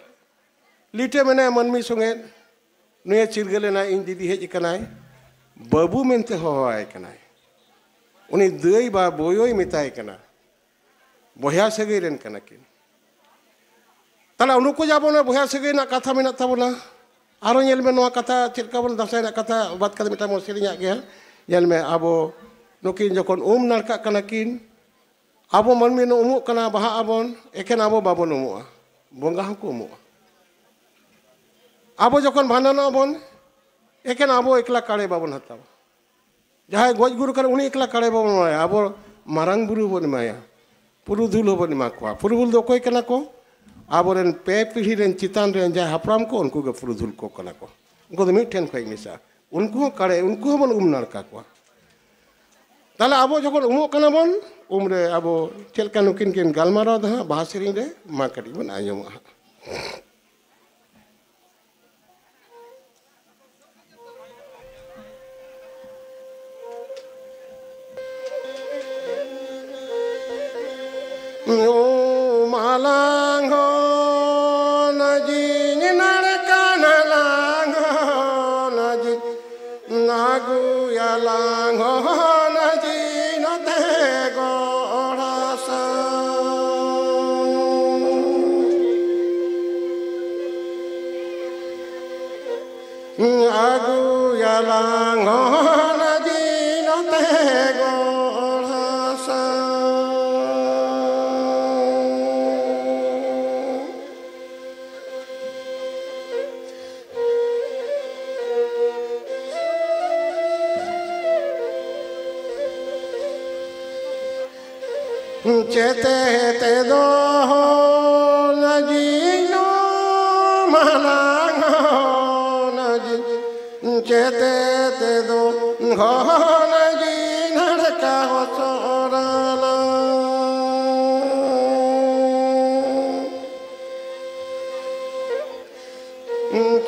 ᱞᱤᱴᱟᱹ ᱢᱮᱱᱟᱭᱟ ᱢᱟᱹᱱᱢᱤ ᱥᱚᱸᱜᱮ, ᱱᱩᱭᱮ ᱪᱤᱨᱜᱟᱹᱞ ᱮᱱᱟᱭ, ᱤᱧ ᱫᱤᱫᱤ ᱦᱮᱡ ᱟᱠᱟᱱᱟᱭ, ᱵᱟᱹᱵᱩ ᱢᱮᱱᱛᱮ ᱦᱚᱦᱚᱣᱟᱭ ᱠᱟᱱᱟᱭ᱾ ᱩᱱᱤ ᱫᱟᱹᱭ ᱵᱟ ᱵᱳᱭᱳᱭ ᱢᱮᱛᱟᱭ ᱠᱟᱱᱟ, ᱵᱚᱭᱦᱟ ᱥᱟᱹᱜᱟᱹᱭ ᱨᱮᱱ ᱠᱟᱱᱟ ᱠᱤᱱ᱾ ᱛᱟᱦᱞᱮ ᱩᱱᱠᱩ ᱡᱮ ᱟᱵᱚ ᱚᱱᱟ ᱵᱚᱭᱦᱟ ᱥᱟᱹᱜᱟᱹᱭ ᱨᱮᱱᱟᱜ ᱠᱟᱛᱷᱟ ᱢᱮᱱᱟᱜ ᱛᱟᱵᱚᱱᱟ, ᱟᱨᱚ ᱧᱮᱞ ᱢᱮ ᱱᱚᱣᱟ ᱠᱟᱛᱷᱟ ᱪᱮᱫ ᱞᱮᱠᱟ ᱵᱚᱱ ᱫᱟᱸᱥᱟᱭ ᱨᱮᱱᱟᱜ ᱠᱟᱛᱷᱟ ᱵᱟᱫ ᱠᱟᱛᱮ ᱢᱤᱫᱴᱟᱝ ᱵᱚᱱ ᱥᱮᱨᱮᱧᱟᱜ ᱜᱮᱭᱟ᱾ ᱧᱮᱞ ᱢᱮ ᱟᱵᱚ ᱱᱩᱠᱤᱱ ᱡᱚᱠᱷᱚᱱ ᱩᱢ ᱱᱟᱲᱠᱟᱜ ᱠᱟᱱᱟ ᱠᱤᱱ, ᱟᱵᱚ ᱢᱟᱹᱱᱢᱤ ᱱᱚ ᱩᱢᱩᱜ ᱠᱟᱱᱟ, ᱵᱟᱦᱟᱜ ᱟᱵᱚᱱ, ᱮᱠᱮᱱ ᱟᱵᱚ ᱵᱟᱵᱚᱱ ᱩᱢᱩᱜᱼᱟ, ᱵᱚᱸᱜᱟ ᱦᱚᱸᱠᱚ ᱩᱢᱩᱜᱼᱟ᱾ ᱟᱵᱚ ᱡᱚᱠᱷᱚᱱ ᱵᱷᱟᱸᱰᱟᱱᱚᱜ ᱟᱵᱚᱱ, ᱮᱠᱮᱱ ᱟᱵᱚ ᱮᱠᱞᱟ ᱠᱟᱲᱮ ᱵᱟᱵᱚᱱ ᱦᱟᱛᱟᱣᱟ᱾ ᱡᱟᱦᱟᱸᱭ ᱜᱚᱡ ᱜᱩᱨ ᱠᱟᱱᱟ, ᱩᱱᱤ ᱮᱠᱞᱟ ᱠᱟᱲᱮ ᱵᱟᱵᱚᱱ ᱮᱢᱟᱭᱟ, ᱟᱵᱚ ᱢᱟᱨᱟᱝ ᱵᱩᱨᱩ ᱵᱚᱱ ᱮᱢᱟᱭᱟ, ᱯᱩᱨᱩᱫᱷᱩᱞ ᱦᱚᱸᱵᱚᱱ ᱮᱢᱟ ᱠᱚᱣᱟ᱾ ᱯᱩᱨᱩᱫᱷᱩᱞ ᱫᱚ ᱚᱠᱚᱭ ᱠᱟᱱᱟ ᱠᱚ? ᱟᱵᱚᱨᱮᱱ ᱯᱮ ᱯᱤᱲᱦᱤ ᱨᱮᱱ ᱪᱮᱛᱟᱱ ᱨᱮᱱ ᱡᱟᱦᱟᱸᱭ ᱦᱟᱯᱲᱟᱢ ᱠᱚ, ᱩᱱᱠᱩ ᱜᱮ ᱯᱩᱨᱩᱫᱷᱩᱞ ᱠᱚ ᱠᱟᱱᱟ ᱠᱚ᱾ ᱩᱱᱠᱩ ᱫᱚ ᱢᱤᱫ ᱴᱷᱮᱱ ᱠᱷᱚᱱ ᱢᱮᱥᱟ, ᱩᱱᱠᱩ ᱦᱚᱸ ᱠᱟᱲᱮ, ᱩᱱᱠᱩ ᱦᱚᱸᱵᱚᱱ ᱩᱢ ᱱᱟᱲᱠᱟ ᱠᱚᱣᱟ᱾ ᱛᱟᱦᱞᱮ ᱟᱵᱚ ᱡᱚᱠᱷᱚᱱ ᱩᱢᱚᱜ ᱠᱟᱱᱟ ᱵᱚᱱ, ᱩᱢ ᱨᱮ ᱟᱵᱚ ᱪᱮᱫ ᱞᱮᱠᱟ ᱱᱩᱠᱤᱱ ᱠᱤᱱ ᱜᱟᱞᱢᱟᱨᱟᱣ ᱫᱟ ᱦᱟᱸᱜ, ᱵᱟᱦᱟ ᱥᱮᱨᱮᱧ ᱨᱮ ᱢᱟ ᱠᱟᱹᱴᱤᱡ ᱵᱚᱱ ᱟᱸᱡᱚᱢᱚᱜᱼᱟ ᱦᱟᱸᱜ᱾ ᱩᱢᱟᱞᱟᱝ ᱦᱚᱸ ᱱᱟᱡᱤᱧ ᱱᱟᱲᱠᱟᱱᱟᱞᱟᱝ ᱦᱚᱸ ᱱᱟᱡᱤᱧ ᱟᱹᱜᱩᱭᱟᱞᱟᱝ ᱦᱚᱸ ᱱᱟᱡᱤ ᱱᱚᱛᱮ ᱜᱚᱲᱟ ᱥᱟᱶ᱾ ᱟᱹᱜᱩᱭᱟᱞᱟᱝ ᱦᱚᱸ ᱱᱟᱡᱤ ᱱᱚᱛᱮ ᱜᱚᱲᱟ ᱥᱟᱶ᱾ ᱪᱮᱛᱮ ᱛᱮᱫᱚ ᱱᱟᱡᱤ ᱱᱚ ᱢᱟᱞᱟᱝ ᱱᱟᱡᱤ ᱪᱮᱛᱮ ᱛᱮᱫᱚ ᱜᱷᱚᱱ ᱡᱤᱱᱟᱲ ᱠᱟ ᱦᱚᱪᱚᱨᱟᱞᱟ᱾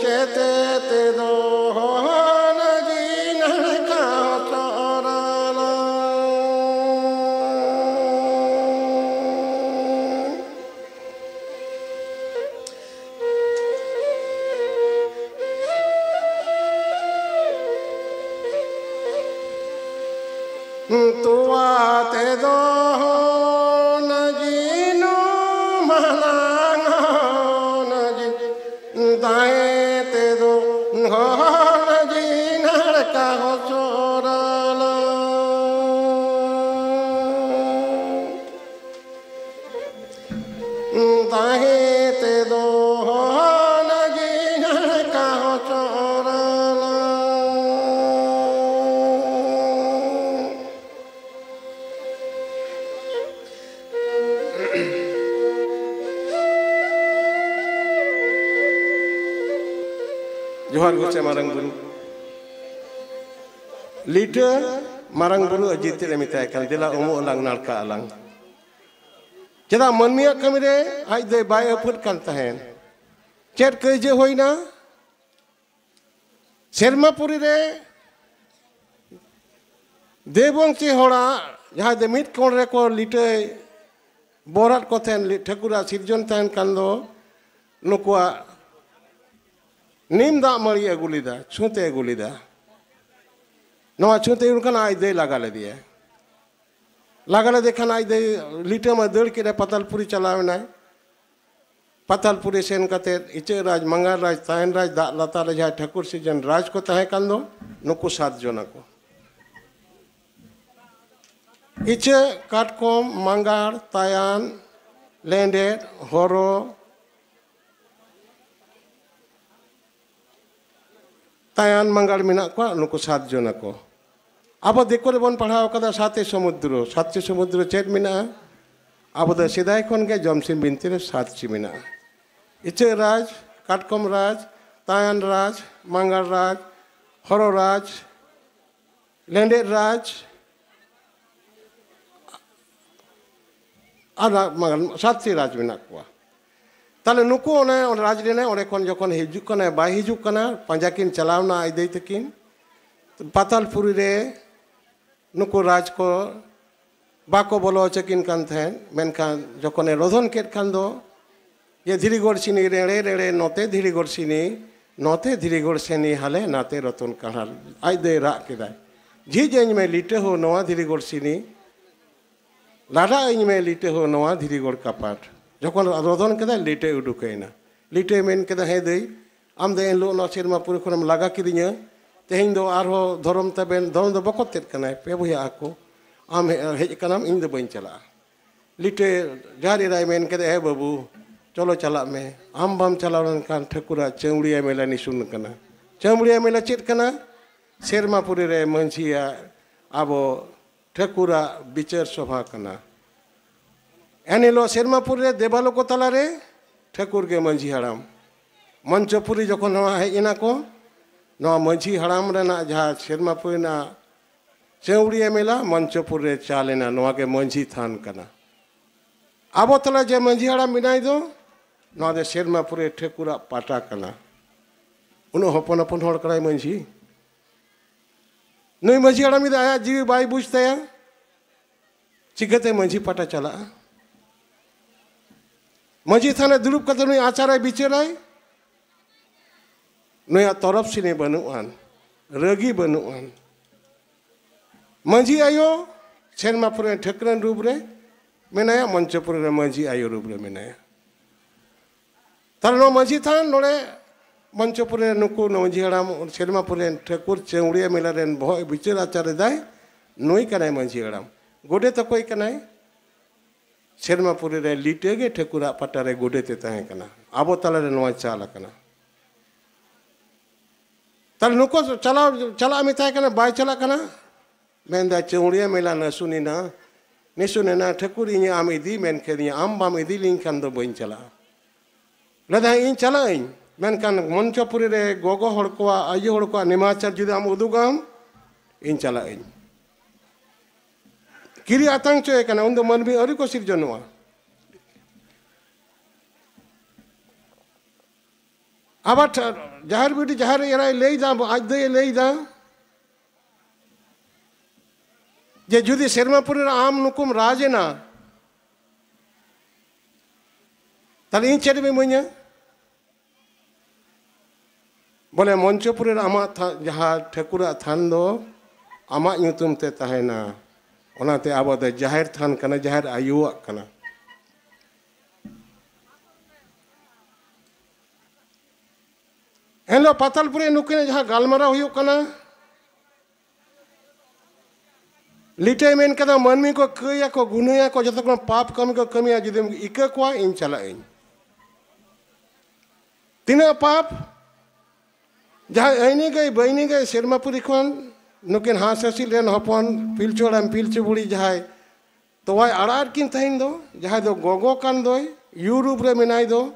ᱪᱮᱛᱮ ᱛᱮᱫᱚ ᱜᱷᱚᱱ ᱡᱤᱱᱟᱲ ᱠᱟ ᱦᱚᱪᱚᱨᱟᱞᱟ᱾ ᱛᱚᱣᱟ ᱛᱮᱫᱚ ᱦᱚᱱ ᱡᱤᱱᱩ ᱢᱟᱞᱟᱝ ᱦᱚᱱ ᱡᱤ, ᱫᱟᱭᱮ ᱛᱮᱫᱚ ᱦᱚᱱ ᱡᱤᱱᱟᱲ ᱠᱟ ᱦᱚᱪᱚᱨᱟᱞᱟ᱾ ᱦᱮᱸ ᱛᱮᱫᱚ ᱦᱚᱦᱚ ᱱᱟᱜᱤᱧ ᱦᱟᱲᱠᱟ ᱦᱚᱪᱚ ᱨᱟᱱᱟ᱾ ᱡᱚᱦᱟᱨ ᱜᱚᱸᱥᱟᱭ ᱢᱟᱨᱟᱝ ᱵᱩᱨᱩ᱾ ᱞᱤᱴᱟᱹ ᱢᱟᱨᱟᱝ ᱵᱩᱨᱩ ᱟᱡ ᱡᱤᱛᱟᱹ ᱨᱮ ᱢᱮᱛᱟᱭ ᱠᱟᱱ, "ᱫᱮᱞᱟ ᱩᱢᱩᱜ ᱟᱞᱟᱝ, ᱱᱟᱲᱠᱟ ᱟᱞᱟᱝ᱾" ᱪᱮᱫᱟᱜ ᱢᱟᱹᱱᱢᱤᱭᱟᱜ ᱠᱟᱹᱢᱤ ᱨᱮ ᱟᱡ ᱫᱚᱭ ᱵᱟᱭ ᱟᱹᱯᱷᱟᱹᱫ ᱠᱟᱱ ᱛᱟᱦᱮᱸᱱ? ᱪᱮᱫ ᱠᱟᱹᱭᱡᱟᱹ ᱦᱩᱭᱱᱟ? ᱥᱮᱨᱢᱟᱯᱩᱨᱤ ᱨᱮ ᱫᱮᱵᱚᱝᱥᱤ ᱦᱚᱲᱟᱜ ᱡᱟᱦᱟᱸᱭ ᱫᱚ ᱢᱤᱫ ᱠᱚᱬ ᱨᱮᱠᱚ ᱞᱤᱴᱟᱹᱭ ᱵᱚᱨᱟᱫ ᱠᱚ ᱛᱟᱦᱮᱱ, ᱞᱤ-, ᱴᱷᱟᱹᱠᱩᱨᱟᱜ ᱥᱤᱨᱡᱚᱱ ᱛᱟᱦᱮᱱ ᱠᱷᱟᱱ ᱫᱚ ᱱᱩᱠᱩᱣᱟᱜ ᱱᱤᱢ ᱫᱟᱜ ᱢᱟᱹᱲᱤ ᱟᱹᱜᱩ ᱞᱮᱫᱟ, ᱪᱷᱩᱸᱛ ᱮ ᱟᱹᱜᱩ ᱞᱮᱫᱟ᱾ ᱱᱚᱣᱟ ᱪᱷᱩᱸᱛ ᱮ ᱟᱹᱜᱩ ᱠᱷᱟᱱ ᱟᱡ ᱫᱚᱭ ᱞᱟᱜᱟ ᱞᱮᱫᱮᱭᱟ᱾ ᱞᱟᱜᱟ ᱞᱮᱫᱮ ᱠᱷᱟᱱ ᱟᱡ ᱫᱚᱭ ᱞᱤᱴᱟᱹ ᱢᱟ ᱫᱟᱹᱲ ᱠᱮᱫᱟᱭ, ᱯᱟᱛᱟᱞᱯᱩᱨᱤ ᱪᱟᱞᱟᱣ ᱮᱱᱟᱭ᱾ ᱯᱟᱛᱟᱞᱯᱩᱨᱤ ᱥᱮᱱ ᱠᱟᱛᱮ ᱤᱪᱟᱹᱜ ᱨᱟᱡᱽ, ᱢᱟᱸᱜᱟᱲ ᱨᱟᱡᱽ, ᱛᱟᱭᱟᱱ ᱨᱟᱡᱽ, ᱫᱟᱜ ᱞᱟᱛᱟᱨ ᱨᱮ ᱡᱟᱦᱟᱸᱭ ᱴᱷᱟᱹᱠᱩᱨ ᱥᱤᱨᱡᱚᱱ ᱨᱟᱡᱽ ᱠᱚ ᱛᱟᱦᱮᱸ ᱠᱟᱱ ᱫᱚ, ᱱᱩᱠᱩ ᱥᱟᱛ ᱡᱚᱱᱟ ᱠᱚ᱾ ᱤᱪᱟᱹᱜ, ᱠᱟᱴᱠᱚᱢ, ᱢᱟᱸᱜᱟᱲ, ᱛᱟᱭᱟᱱ, ᱞᱮᱸᱰᱮᱫ, ᱦᱚᱨᱚ, ᱛᱟᱭᱟᱱ ᱢᱟᱸᱜᱟᱲ ᱢᱮᱱᱟᱜ ᱠᱚᱣᱟ, ᱱᱩᱠᱩ ᱥᱟᱛ ᱡᱚᱱᱟ ᱠᱚ᱾ ᱟᱵᱚ ᱫᱤᱠᱩ ᱨᱮᱵᱚᱱ ᱯᱟᱲᱦᱟᱣ ᱠᱟᱫᱟ ᱥᱟᱛᱮ ᱥᱚᱢᱩᱫᱨᱚ᱾ ᱥᱟᱛᱮ ᱥᱚᱢᱩᱫᱨᱚ ᱪᱮᱫ ᱢᱮᱱᱟᱜᱼᱟ? ᱟᱵᱚ ᱫᱚ ᱥᱮᱫᱟᱭ ᱠᱷᱚᱱ ᱜᱮ ᱡᱚᱢᱥᱤᱢ ᱵᱤᱱᱛᱤ ᱨᱮ ᱥᱟᱛ ᱪᱤ ᱢᱮᱱᱟᱜᱼᱟ᱾ ᱤᱪᱟᱹᱜ ᱨᱟᱡᱽ, ᱠᱟᱴᱠᱚᱢ ᱨᱟᱡᱽ, ᱛᱟᱭᱟᱱ ᱨᱟᱡᱽ, ᱢᱟᱸᱜᱟᱲ ᱨᱟᱡᱽ, ᱦᱚᱨᱚ ᱨᱟᱡᱽ, ᱞᱮᱸᱰᱮᱫ ᱨᱟᱡᱽ ᱟᱨ ᱨᱟ-, ᱢᱟᱸᱜᱟᱲ, ᱥᱟᱛᱴᱤ ᱨᱟᱡᱽ ᱢᱮᱱᱟᱜ ᱠᱚᱣᱟ᱾ ᱛᱟᱦᱞᱮ ᱱᱩᱠᱩ ᱚᱱᱮ, ᱚᱱᱮ ᱨᱟᱡᱽ ᱨᱮᱱᱟᱜ ᱚᱸᱰᱮ ᱠᱷᱚᱱ ᱡᱚᱠᱷᱚᱱ ᱦᱤᱡᱩᱜ ᱠᱟᱱᱟᱭ, ᱵᱟᱭ ᱦᱤᱡᱩᱜ ᱠᱟᱱᱟ, ᱯᱟᱸᱡᱟ ᱠᱤᱱ ᱪᱟᱞᱟᱣᱱᱟ ᱟᱡ ᱫᱟᱹᱭ ᱛᱟᱹᱠᱤᱱ ᱯᱟᱛᱟᱞᱯᱩᱨᱤ ᱨᱮ᱾ ᱱᱩᱠᱩ ᱨᱟᱡᱽ ᱠᱚ ᱵᱟᱠᱚ ᱵᱚᱞᱚ ᱦᱚᱪᱚ ᱠᱤᱱ ᱠᱟᱱ ᱛᱟᱦᱮᱸᱫ, ᱢᱮᱱᱠᱷᱟᱱ ᱡᱚᱠᱷᱚᱱᱮ ᱨᱳᱫᱷᱚᱱ ᱠᱮᱫ ᱠᱷᱟᱱ ᱫᱚ, ᱡᱮ ᱫᱷᱤᱨᱤ ᱜᱚᱲ ᱥᱤᱱᱤ ᱨᱮᱲᱮ ᱨᱮᱲᱮ ᱱᱚᱛᱮ ᱫᱷᱤᱨᱤ ᱜᱚᱲ ᱥᱤᱱᱤ, ᱱᱚᱛᱮ ᱫᱷᱤᱨᱤ ᱜᱚᱲ ᱥᱤᱱᱤ ᱦᱟᱞᱮ ᱱᱟᱛᱮ ᱨᱚᱛᱚᱱ ᱠᱟᱲᱦᱟᱞ, ᱟᱡ ᱫᱚᱭ ᱨᱟᱜ ᱠᱮᱫᱟᱭ, "ᱡᱷᱤᱡ ᱟᱹᱧ ᱢᱮ ᱞᱤᱴᱟᱹ ᱦᱳ ᱱᱚᱣᱟ ᱫᱷᱤᱨᱤ ᱜᱚᱲ ᱥᱤᱱᱤ, ᱞᱟᱰᱟ ᱟᱹᱧ ᱢᱮ ᱞᱤᱴᱟᱹ ᱦᱳ ᱱᱚᱣᱟ ᱫᱷᱤᱨᱤ ᱜᱚᱲ ᱠᱟᱯᱟᱴ᱾" ᱡᱚᱠᱷᱚᱱ ᱨᱳᱫᱷᱚᱱ ᱠᱮᱫᱟᱭ, ᱞᱤᱴᱟᱹᱭ ᱩᱰᱩᱠ ᱮᱱᱟ᱾ ᱞᱤᱴᱟᱹᱭ ᱢᱮᱱ ᱠᱮᱫᱟ, ᱦᱮᱸ ᱫᱟᱹᱭ, ᱟᱢ ᱫᱚ ᱮᱱᱦᱤᱞᱳᱜ ᱱᱚᱣᱟ ᱥᱮᱨᱢᱟ ᱯᱩᱨᱤ ᱠᱷᱚᱱᱮᱢ ᱞᱟᱜᱟ ᱠᱤᱫᱤᱧᱟ, ᱛᱮᱦᱮᱧ ᱫᱚ ᱟᱨᱦᱚᱸ ᱫᱷᱚᱨᱚᱢ ᱛᱟᱵᱮᱱ, ᱫᱷᱚᱨᱚᱢ ᱫᱚ ᱵᱚᱠᱚᱛ ᱛᱮᱫ ᱠᱟᱱᱟᱭ, ᱯᱮ ᱵᱚᱭᱦᱟ ᱟᱠᱚ, ᱟᱢ ᱦᱮᱡ, ᱦᱮᱡ ᱟᱠᱟᱱᱟᱢ, ᱤᱧ ᱫᱚ ᱵᱟᱹᱧ ᱪᱟᱞᱟᱜᱼᱟ᱾ ᱞᱤᱴᱟᱹ ᱡᱟᱦᱮᱨ ᱮᱨᱟᱭ ᱢᱮᱱ ᱠᱮᱫᱟ, ᱦᱮᱸ ᱵᱟᱹᱵᱩ, ᱪᱚᱞᱚ ᱪᱟᱞᱟᱜ ᱢᱮ᱾ ᱟᱢ ᱵᱟᱢ ᱪᱟᱞᱟᱣ ᱞᱮᱱᱠᱷᱟᱱ ᱴᱷᱟᱹᱠᱩᱨᱟᱜ ᱪᱟᱹᱣᱲᱤᱭᱟᱹ ᱢᱮᱞᱟ ᱱᱤᱥᱩᱱ ᱠᱟᱱᱟ᱾ ᱪᱟᱹᱣᱲᱤᱭᱟᱹ ᱢᱮᱞᱟ ᱪᱮᱫ ᱠᱟᱱᱟ? ᱥᱮᱨᱢᱟᱯᱩᱨᱤ ᱨᱮ ᱢᱟᱹᱡᱷᱤᱭᱟᱜ, ᱟᱵᱚ ᱴᱷᱟᱹᱠᱩᱨᱟᱜ ᱵᱤᱪᱟᱹᱨ ᱥᱚᱵᱷᱟ ᱠᱟᱱᱟ᱾ ᱮᱱ ᱦᱤᱞᱳᱜ ᱥᱮᱨᱢᱟᱯᱩᱨᱤ ᱨᱮ ᱫᱮᱵᱟᱞᱳᱠ ᱛᱟᱞᱟᱨᱮ ᱴᱷᱟᱹᱠᱩᱨ ᱜᱮ ᱢᱟᱹᱡᱷᱤ ᱦᱟᱲᱟᱢ᱾ ᱢᱚᱧᱪᱚᱯᱩᱨᱤ ᱡᱚᱠᱷᱚᱱ ᱱᱚᱣᱟ ᱦᱮᱡ ᱮᱱᱟ ᱠᱚ, ᱱᱚᱣᱟ ᱢᱟᱹᱡᱷᱤ ᱦᱟᱲᱟᱢ ᱨᱮᱱᱟᱜ ᱡᱟᱦᱟᱸ ᱥᱮᱨᱢᱟᱯᱩᱨᱤ ᱨᱮᱱᱟᱜ ᱪᱟᱹᱣᱲᱤᱭᱟᱹ ᱢᱮᱞᱟ ᱢᱚᱧᱪᱚᱯᱩᱨ ᱨᱮ ᱪᱟᱞ ᱮᱱᱟ, ᱱᱚᱣᱟ ᱜᱮ ᱢᱟᱹᱡᱷᱤ ᱛᱷᱟᱱ ᱠᱟᱱᱟ᱾ ᱟᱵᱚ ᱛᱟᱞᱟ ᱡᱮ ᱢᱟᱹᱡᱷᱤ ᱦᱟᱲᱟᱢ ᱢᱮᱱᱟᱭ ᱫᱚ, ᱱᱚᱣᱟ ᱫᱚ ᱥᱮᱨᱢᱟᱯᱩᱨᱤ ᱴᱷᱟᱹᱠᱩᱨᱟᱜ ᱯᱟᱴᱟ ᱠᱟᱱᱟ᱾ ᱩᱱᱟᱹᱜ ᱦᱚᱯᱚᱱ ᱦᱚᱯᱚᱱ ᱦᱚᱲ ᱠᱟᱱᱟᱭ ᱢᱟᱹᱡᱷᱤ᱾ ᱱᱩᱭ ᱢᱟᱹᱡᱷᱤ ᱦᱟᱲᱟᱢ ᱡᱩᱫᱤ ᱟᱭᱟᱜ ᱡᱤᱣᱤ ᱵᱟᱭ ᱵᱩᱡᱽ ᱛᱟᱭᱟ, ᱪᱤᱠᱟᱹᱛᱮ ᱢᱟᱹᱡᱷᱤ ᱯᱟᱴᱟ ᱪᱟᱞᱟᱜᱼᱟ? ᱢᱟᱹᱡᱷᱤ ᱛᱷᱟᱱ ᱨᱮ ᱫᱩᱲᱩᱵ ᱠᱟᱛᱮ ᱱᱩᱭ ᱟᱪᱟᱨᱟᱭ ᱵᱤᱪᱟᱹᱨᱟᱭ, ᱱᱩᱭᱟᱜ ᱛᱚᱨᱚᱯ ᱥᱤᱱᱤ ᱵᱟᱹᱱᱩᱜ ᱟᱱ, ᱨᱟᱹᱜᱤ ᱵᱟᱹᱱᱩᱜ ᱟᱱ᱾ ᱢᱟᱹᱡᱷᱤ ᱟᱭᱳ ᱥᱮᱨᱢᱟᱯᱩᱨᱤ ᱨᱮ ᱴᱷᱟᱹᱠᱨᱟᱹᱱ ᱨᱩᱯ ᱨᱮ ᱢᱮᱱᱟᱭᱟ, ᱢᱚᱧᱪᱚᱯᱩᱨᱤ ᱨᱮ ᱢᱟᱹᱡᱷᱤ ᱟᱭᱳ ᱨᱩᱯ ᱨᱮ ᱢᱮᱱᱟᱭᱟ᱾ ᱛᱟᱦᱞᱮ ᱱᱚᱣᱟ ᱢᱟᱹᱡᱷᱤ ᱛᱷᱟᱱ ᱱᱚᱰᱮ ᱢᱚᱧᱪᱚᱯᱩᱨᱤ ᱨᱮ ᱱᱩᱠᱩ ᱱᱚᱣᱟ ᱢᱟᱹᱡᱷᱤ ᱦᱟᱲᱟᱢ ᱥᱮᱨᱢᱟᱯᱩᱨᱤ ᱨᱮᱱ ᱴᱷᱟᱹᱠᱩᱨ ᱪᱟᱹᱣᱲᱤᱭᱟᱹ ᱢᱮᱞᱟ ᱨᱮᱱ ᱵᱚᱦᱚᱜ ᱵᱤᱪᱟᱹᱨ ᱟᱪᱟᱨ ᱮᱫᱟᱭ, ᱱᱩᱭ ᱠᱟᱱᱟᱭ ᱢᱟᱹᱡᱷᱤ ᱦᱟᱲᱟᱢ᱾ ᱜᱚᱰᱮᱛ ᱚᱠᱚᱭ ᱠᱟᱱᱟᱭ? ᱥᱮᱨᱢᱟᱯᱩᱨᱤ ᱨᱮ ᱞᱤᱴᱟᱹ ᱜᱮ ᱴᱷᱟᱹᱠᱩᱨᱟᱜ ᱯᱟᱴᱟ ᱨᱮ ᱜᱚᱰᱮᱛ ᱮ ᱛᱟᱦᱮᱸ ᱠᱟᱱᱟ, ᱟᱵᱚ ᱛᱟᱞᱟᱨᱮ ᱱᱚᱣᱟ ᱪᱟᱞ ᱟᱠᱟᱱᱟ᱾ ᱛᱟᱦᱞᱮ ᱱᱩᱠᱩ ᱪᱟᱞᱟᱣ, ᱪᱟᱞᱟᱜ ᱢᱮᱛᱟᱭ ᱠᱟᱱᱟ, ᱵᱟᱭ ᱪᱟᱞᱟᱜ ᱠᱟᱱᱟ᱾ ᱢᱮᱱᱫᱟ, ᱪᱟᱹᱣᱲᱤᱭᱟᱹ ᱢᱮᱞᱟ ᱱᱟᱹᱥᱩᱱ ᱮᱱᱟ, ᱱᱤᱥᱩᱱ ᱮᱱᱟ, ᱴᱷᱟᱹᱠᱩᱨ ᱤᱧ ᱟᱢ ᱤᱫᱤ ᱢᱮᱱ ᱠᱮᱫᱤᱧᱟ, ᱟᱢ ᱵᱟᱢ ᱤᱫᱤ ᱞᱤᱧ ᱠᱷᱟᱱ ᱫᱚ ᱵᱟᱹᱧ ᱪᱟᱞᱟᱜᱼᱟ᱾ ᱞᱟᱹᱭᱫᱟ, ᱤᱧ ᱪᱟᱞᱟᱜ ᱟᱹᱧ, ᱢᱮᱱᱠᱷᱟᱱ ᱢᱚᱧᱪᱚᱯᱩᱨᱤ ᱨᱮ ᱜᱚᱜᱚ ᱦᱚᱲ ᱠᱚᱣᱟᱜ, ᱟᱭᱳ ᱦᱚᱲ ᱠᱚᱣᱟᱜ ᱱᱮᱢᱟᱪᱟᱨ ᱡᱩᱫᱤ ᱟᱢ ᱩᱫᱩᱜᱟᱢ, ᱤᱧ ᱪᱟᱞᱟᱜ ᱟᱹᱧ᱾ ᱠᱤᱨᱤ ᱟᱛᱟᱝ ᱪᱚᱭᱮ ᱠᱟᱱᱟ, ᱩᱱᱫᱚ ᱢᱟᱹᱱᱢᱤ ᱟᱹᱣᱨᱤ ᱠᱚ ᱥᱤᱨᱡᱚᱱᱚᱜᱼᱟ᱾ ᱟᱵᱟᱨ ᱴᱷᱟ-, ᱡᱟᱦᱮᱨ ᱵᱤᱴᱤ ᱡᱟᱦᱮᱨ ᱮᱨᱟᱭ ᱞᱟᱹᱭᱫᱟ, ᱟᱡ ᱫᱟᱹᱭᱮ ᱞᱟᱹᱭᱫᱟ ᱡᱮ, ᱡᱩᱫᱤ ᱥᱮᱨᱢᱟᱯᱩᱨᱤ ᱨᱮ ᱟᱢ ᱱᱩᱠᱩᱢ ᱨᱟᱡᱽ ᱮᱱᱟ, ᱛᱟᱦᱞᱮ ᱤᱧ ᱪᱮᱫ ᱮᱢ ᱤᱢᱟᱹᱧᱟ? ᱵᱚᱞᱮ, ᱢᱚᱧᱪᱚᱯᱩᱨᱤ ᱨᱮ ᱟᱢᱟᱜ ᱛᱷᱟ-, ᱡᱟᱦᱟᱸ ᱴᱷᱟᱹᱠᱩᱨᱟᱜ ᱛᱷᱟᱱ ᱫᱚ ᱟᱢᱟᱜ ᱧᱩᱛᱩᱢ ᱛᱮ ᱛᱟᱦᱮᱱᱟ, ᱚᱱᱟᱛᱮ ᱟᱵᱚ ᱫᱚ ᱡᱟᱦᱮᱨ ᱛᱷᱟᱱ ᱠᱟᱱᱟ, ᱡᱟᱦᱮᱨ ᱟᱭᱳᱣᱟᱜ ᱠᱟᱱᱟ᱾ ᱮᱱᱦᱤᱞᱳᱜ ᱯᱟᱛᱟᱞᱯᱩᱨᱤ ᱱᱩᱠᱤᱱᱟᱜ ᱡᱟᱦᱟᱸ ᱜᱟᱞᱢᱟᱨᱟᱣ ᱦᱩᱭᱩᱜ ᱠᱟᱱᱟ, ᱞᱤᱴᱟᱹᱭ ᱢᱮᱱ ᱠᱟᱫᱟ, ᱢᱟᱹᱱᱢᱤ ᱠᱚ ᱠᱟᱹᱭᱟᱠᱚ, ᱜᱩᱱᱟᱹᱭᱟᱠᱚ, ᱡᱚᱛᱚ ᱠᱷᱚᱱ ᱯᱟᱯ ᱠᱟᱹᱢᱤ ᱠᱚ ᱠᱟᱹᱢᱤᱭᱟ, ᱡᱩᱫᱤᱢ ᱤᱠᱟᱹ ᱠᱚᱣᱟ, ᱤᱧ ᱪᱟᱞᱟᱜ ᱟᱹᱧ᱾ ᱛᱤᱱᱟᱹᱜ ᱯᱟᱯ? ᱡᱟᱦᱟᱸᱭ ᱟᱹᱭᱱᱤ ᱜᱟᱹᱭ ᱵᱟᱹᱭᱱᱤ ᱜᱟᱹᱭ ᱥᱮᱨᱢᱟᱯᱩᱨᱤ ᱠᱷᱚᱱ ᱱᱩᱠᱤᱱ ᱦᱟᱸᱥ ᱦᱟᱹᱥᱤᱞ ᱨᱮᱱ ᱦᱚᱯᱚᱱ ᱯᱤᱞᱪᱩ ᱦᱟᱲᱟᱢ ᱯᱤᱞᱪᱩ ᱵᱩᱲᱦᱤ ᱡᱟᱦᱟᱸᱭ ᱛᱚᱣᱟᱭ ᱟᱲᱟᱜ ᱟᱫ ᱠᱤᱱ ᱛᱟᱦᱮᱱ ᱫᱚ, ᱡᱟᱦᱟᱸᱭ ᱫᱚ ᱜᱚᱜᱚ ᱠᱟᱱ ᱫᱚᱭ, ᱭᱩ ᱨᱩᱯ ᱨᱮ ᱢᱮᱱᱟᱭ ᱫᱚ,